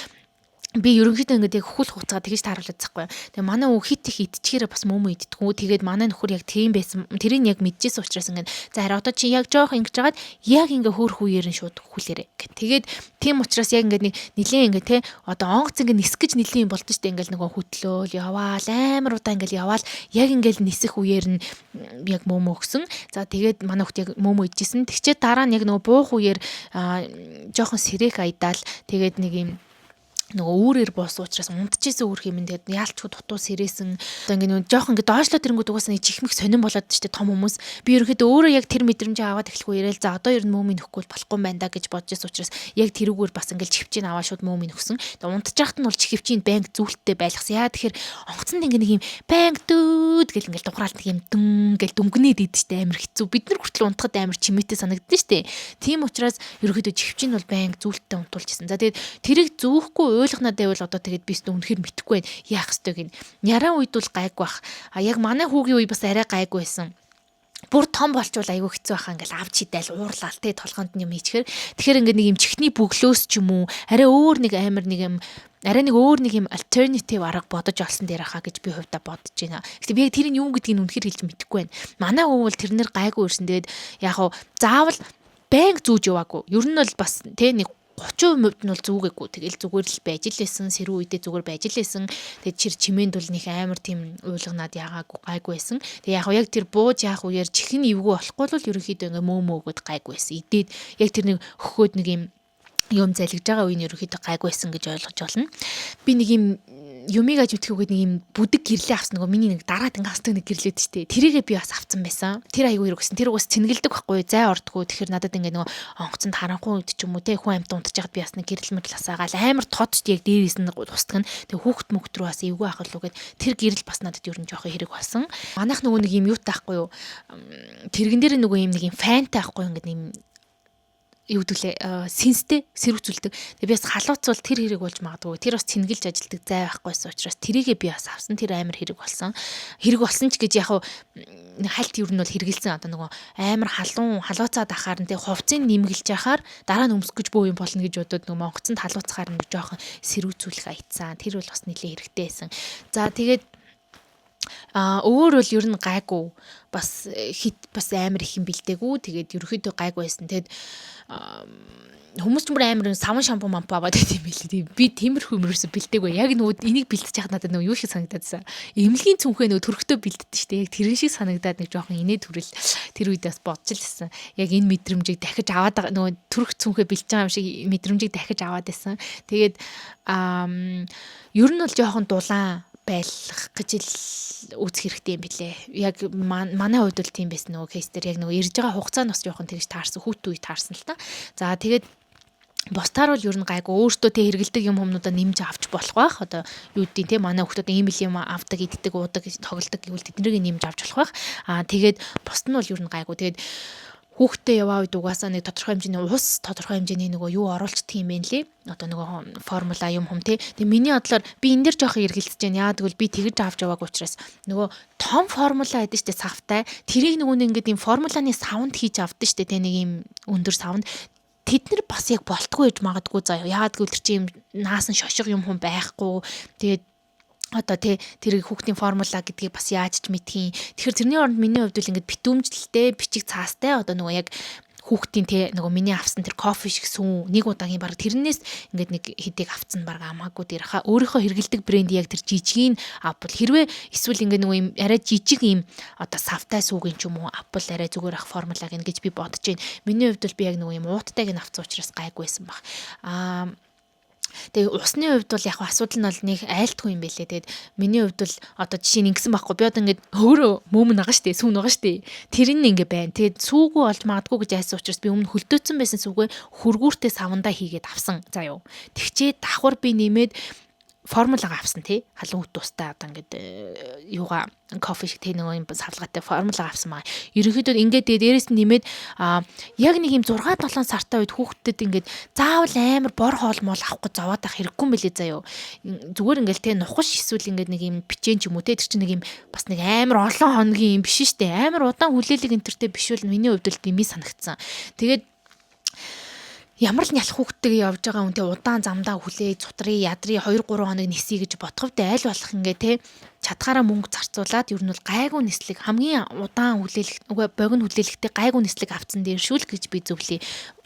би ерөнхийдөө ингээд яг хөхүүл хуцаа тэгж тааруулаад захгүй. Тэгээ манай хүү хит их идчихээрээ бас мөө мөө иддэггүй. Тэгээд манай нөхөр яг тийм байсан. Тэрийг яг мэдчихсэн учраас ингээд за, хараа, одоо чи яг жоох ингэж жагаад яг ингээ хөөх үеэр нь шууд хөхүүлээрэ гэх. Тэгээд тийм учраас яг ингээд нэг нилээн ингээ те, одоо онгоц ингээ нисэх гэж нилээн юм болдсон шүү дээ. Ингээл нөгөө хөтлөөл яваал, амар удаа ингээл яваал, яг ингээл нисэх үеэр нь яг мөө мөө өгсөн. За, тэгээд манай хүүхд яг мөө мөө идчихсэн. Тэгчээ дараа нь яг нөгөө буух үеэр жоохон сэрэх айдаал, тэгээд нэг юм нөгөө үүрээр буусан учраас унтчихсэн үүрх юм. Тэгээд яалчгүй дутуу сэрээсэн. Одоо ингээ нөгөө жоох ингээ доошлоо тэрэнгүүд угаасаа нэг чихмэх сонирн болоод штэ том хүмүүс. Би ерөнхийдөө өөрөө яг тэр мэдрэмжээ аваад эхлэх үеэрэл за, одоо ер нь мөөмийн нөхгүй болохгүй юм байна да гэж бодож байсан учраас яг тэрүүгээр бас ингээл чихвчийг аваад шууд мөөмийн нөхсөн. Тэгээд унтчихахт нь бол чихвчийн банк зүйлттэй байлгасан. Яа тэгэхээр онгоцонд ингээ нэг юм банк дүүд гэл ингээл дуграалт нэг юм дүн гэл дүнгнээд идэв штэ, амар хэцүү. Бид нар хүртэл унтахад амар чимээтэй санагдсан штэ. Тийм учраас ерөнхийдөө чихвчийн бол банк зүйлттэй унтуулчихсан. За, тэгээд тэрийг зүүхгүй ойлгоноо байвал одоо тэгээд би үнэхээр мэдэхгүй байна. Яах ёстойг нь. Няраа үед бол гайгүй бах. А яг манай хүүгийн үе бас арай гайгүй байсан, бүр том болчвол айгүй хэцүү байхаа, ингээл авч хидээл уурлаал те, толгоонд нь юм хийчихэр. Тэгэхээр ингээд нэг юм чихний бөглөөс ч юм уу, арай өөр нэг амар нэг юм, арай нэг өөр нэг юм alternative арга бодож олсон дээр хаа гэж би хувьдаа бодож байна. Гэтэ би яг тэр нь юу гэдгийг үнэхээр хэлж мэдэхгүй байна. Манай хүү бол тэрнэр гайгүй ирсэн. Тэгээд яг хуу заавал байнга зүүж яваагүй. Ер нь бол бас тэ нэг 30% нь бол зүгээгүй. Тэгэл зүгээр л байж л байсан. Сэрүү үедээ зүгээр байж л байсан. Тэгээд чир чимээнд бол нэг амар тийм уйлганаад яагаагүй, гайгүй байсан. Тэгээ яг яг тэр бууж яах үеэр чихэн эвгүй болохгүй бол ерөнхийдөө ингээ мөө мөөгöd гайгүй байсан. Идээд яг тэр нэг хөхөөд нэг юм юм залгиж байгаа үеийн ерөнхийдөө гайгүй байсан гэж ойлгож байна. Би нэг юм Юмыг аж үтгэх үгээд нэг юм бүдэг гэрлээ авсан, нөгөө миний нэг дараад ингээ хасдаг нэг гэрлээд штэ. Тэрийгээ би бас авсан байсан. Тэр айгүй хэрэг гэсэн. Тэр угаас цэнгэлдэг байхгүй, зай ордгоо. Тэгэхээр надад ингээ нөгөө онгоцонд харанхуй үед ч юм уу те, хүн амьд унтж байхад би бас нэг гэрэл мэрэл асаагаал амар тод яг дээрээс нь тусдаг нь. Тэг хүүхд мөхт рүү бас эвгүй ах болов гэд тэр гэрэл бас надад ер нь жоохон хэрэг болсон. Манайх нөгөө нэг юм юутай байхгүй юу? Тэрэгэн дээр нөгөө юм нэг юм fan тай байхгүй, ингээ нэг юм юу гэдгэлээ, сэнстэй сэрүүцүүлдэг. Тэгээ би бас халууцвал тэр хэрэг болж магадгүй. Тэр бас цэнгэлж ажилтдаг зай байхгүйсэн учраас тэрийгээ би бас авсан. Тэр амар хэрэг болсон. Хэрэг болсон ч гэж яг хальт ер нь бол хэрэгэлсэн. Одоо нөгөө амар халуун халууцаад ахаар нь тэг хувцыг нэмгэлж яхаар дараа нь өмсөх гэж бөө юм болно гэж бодоод нөгөө онгоцонд халууцахаар нь жоохон сэрүүцүүлэх аятсан. Тэр бол бас нэлээд хэрэгтэй байсан. За, тэгээд өөр бол ер нь гайгүй, бас хит бас амар их юм бэлдээгүй. Тэгээд ерөөхдөө гайгүй байсан. Тэгээд хүмүүс ч бүр амар саван, шампунь мампу аваад байт юм билээ. Тийм, би тиймэрхүү юм ерөөсө бэлдээгүй. Яг нөгөө энийг бэлдэж яхад надад нөгөө юу шиг санагдаадсан. Эмнэлгийн цүнхээ нөгөө төрхтөө бэлддэг шүү дээ. Яг тэрэн шиг санагдаад нэг жоохон инээ төрөл тэр үед бас бодож л байсан. Яг энэ мэдрэмжийг дахиж аваад, нөгөө төрх цүнхээ бэлдэж байгаа юм шиг мэдрэмжийг дахиж аваад байсан. Тэгээд ер нь бол жоохон дулаан байлгах гэж л үүсэх хэрэгтэй юм билээ. Яг манай хувьд бол тийм байсан, нөгөө case дээр яг нөгөө ирж байгаа хугацаа нь бас жоохон тэгж таарсан, хүүтэн үе таарсан л та. За, тэгээд бусдаар бол ер нь гайгүй, өөртөө тэ хэрэгэлдэг юм хүмүүдээ нэмж авч болох байх. Одоо юу гэдгийг те, манай хүүхдүүд ийм л юм авдаг, иддэг, уудаг, тоглодог гэвэл тэднийг нэмж авч болох байх. Аа, тэгээд бусд нь бол ер нь гайгүй. Тэгээд хүүхдтэй яваа үед угаасаа нэг тодорхой хэмжээний ус, тодорхой хэмжээний нөгөө юу оруулцдаг юм байна лээ. Одоо нөгөө формула юм хум те. Тэгээ миний бодлоор би энэ дэр жоохон эргэлдэж байна. Яагаад гэвэл би тэгж авч яваагүй учраас нөгөө том формула байдаг штэ, савтай. Тэрийг нөгөө нэг ингээд юм формуланы савнд хийж авдаг штэ те, нэг юм өндөр савнд, тэд нар бас яг болтгүй гэж магадгүй заяа. Яагаад гэвэл тэр чинь юм наасан шошго юм хүн байхгүй. Тэгээд одоо тий, тэр хүүхдийн формула гэдгийг бас яаж ч мэдхийн. Тэгэхээр тэрний оронд миний хувьд бол ингээд битүүмжлэлтэй бичиг цаастай, одоо нөгөө яг хүүхдийн те, нөгөө миний авсан тэр кофе шиг сүүн нэг удаагийн баг тэрнээс ингээд нэг хэдийг авцсан баг амаагүй дээр ха өөрийнхөө хэрэгэлдэг брэнд яг тэр жижигийг авбал, хэрвээ эсвэл ингээд нөгөө юм арай жижиг юм одоо савтай сүүгийн ч юм уу авбал арай зүгээр ах формулаг ингэж би бодож байна. Миний хувьд бол би яг нөгөө юм ууттайг нь авсан учраас гайгүй байсан баг. Аа, тэгээ усны хувьд бол яг асуудал нь бол нэг айлтгүй юм бэлээ. Тэгээд миний хувьд бол одоо жишээ нь ингэсэн байхгүй. Би одоо ингээд өөрөө мөм нагаа штэ, сүүн байгаа штэ. Тэр нь ингээ байна. Тэгээд сүүгүй болж магадгүй гэж айсан учраас би өмнө хөлдөөцсөн байсан сүгэ хөргүүртээ савандаа хийгээд авсан. За юу. Тэгчээ давхар би нэмээд формулагаа авсан тий, халуун хөт тустай одоо ингээд юугаа кофе шиг тий, нөгөө юм савлгаатай формулагаа авсан байгаа. Ерөнхийдөө ингээд тэгээ дээрэс нь нэмээд яг нэг юм 6 7 сартай үед хүүхдэд ингээд заавал амар бор хоол мол авахгүй зовоод ах хэрэггүй юм билээ заяо. Зүгээр ингээд тий, нухаш эсвэл ингээд нэг юм печень ч юм уу те, тэр чинь нэг юм бас нэг амар олон хоногийн юм биш штэ. Амар удаан хүлээлэг энтертэй биш бол миний хувьд л дэмий санагдсан. Тэгээд ямар л нялх хүүхдтэйгээ явж байгаа хүн те, удаан замдаа хүлээ, цутрыг ядрыг 2 3 хоног нисье гэж бодох вдэ, аль болох ингээ те, чадхаараа мөнгө зарцуулаад ер нь бол гайгүй нислэг, хамгийн удаан хүлээлэг, үгүй, богино хүлээлгтэй гайгүй нислэг авцсан дээр шүүл гэж би зөвлөе.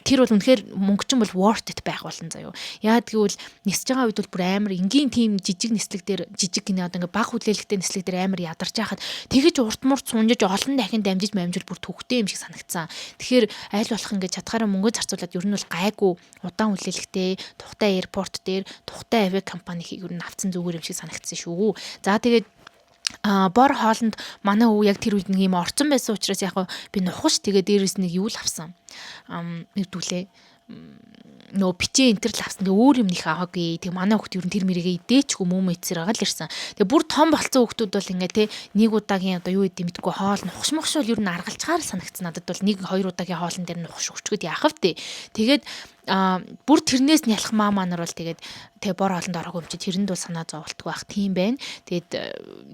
Тэр бол үнэхээр мөнгө чинь бол worth it байх болно заяо. Яад гэвэл нисэж байгаа үед бол бүр амар энгийн тийм жижиг нислэг дээр, жижиг гинэ, одоо ингээ баг хүлээлгтэй нислэг дээр амар ядарч байхад тэгэж урт мурт сунжиж олон дахин дамжиж мамжил бүр төвхтэй юм шиг санагдсан. Тэгэхээр аль болох ингээ чадхаараа мөнгө зарцуулаад ер нь бол гайгүй удаан хүлээлгтэй тухтай airport дээр тухтай авиа компани ер нь авцсан зүгээр юм шиг санагдсан шүү. За, тэгээд бор хоолнд манай өвөө яг тэр үед нэг юм орцсон байсан учраас яг би нухаш, тэгээ дээрэс нэг юу л авсан. Нэг дүүлээ, нөгөө печень энтер л авсан. Тэгээ өөр юм нэх аваагүй. Тэгээ манай хүүхд ер нь тэр мэрийгээ идээчгүй мөм эцэр байгаа л ирсэн. Тэгээ бүр том болцсон хүүхдүүд бол ингээ те, нэг удаагийн одоо юу идэм мэдгүй хоол нухаш мохш бол ер нь аргалчгаар санагдсан. Надад бол нэг хоёр удаагийн хоолн дээр нухаш өчгöd яах вэ? Тэгээд бүр тэрнээс нялх маа нар бол тэгээд тэгээ бор хоолнд ороогүй юм чи тэрэнд бол санаа зоволтгүй байх тийм байна. Тэгээд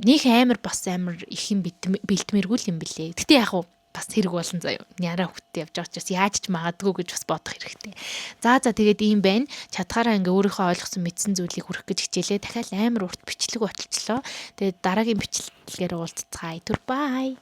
нөх амар бас амар их юм бэлтмэргүй юм бэлээ. Гэтэ яг уу бас хэрэг болно заяа. Няраа хүүхдтэй явж байгаа учраас яаж ч магадгүй гэж бас бодох хэрэгтэй. За, тэгээд ийм байна. Чадхаараа ингээ өөрийнхөө ойлгосон, мэдсэн зүйлийг хүргэх гэж хичээлээ. Дахиад амар урт бичлэг болчихлоо. Тэгээд дараагийн бичлэгээр уулзцгаая. Түр bye.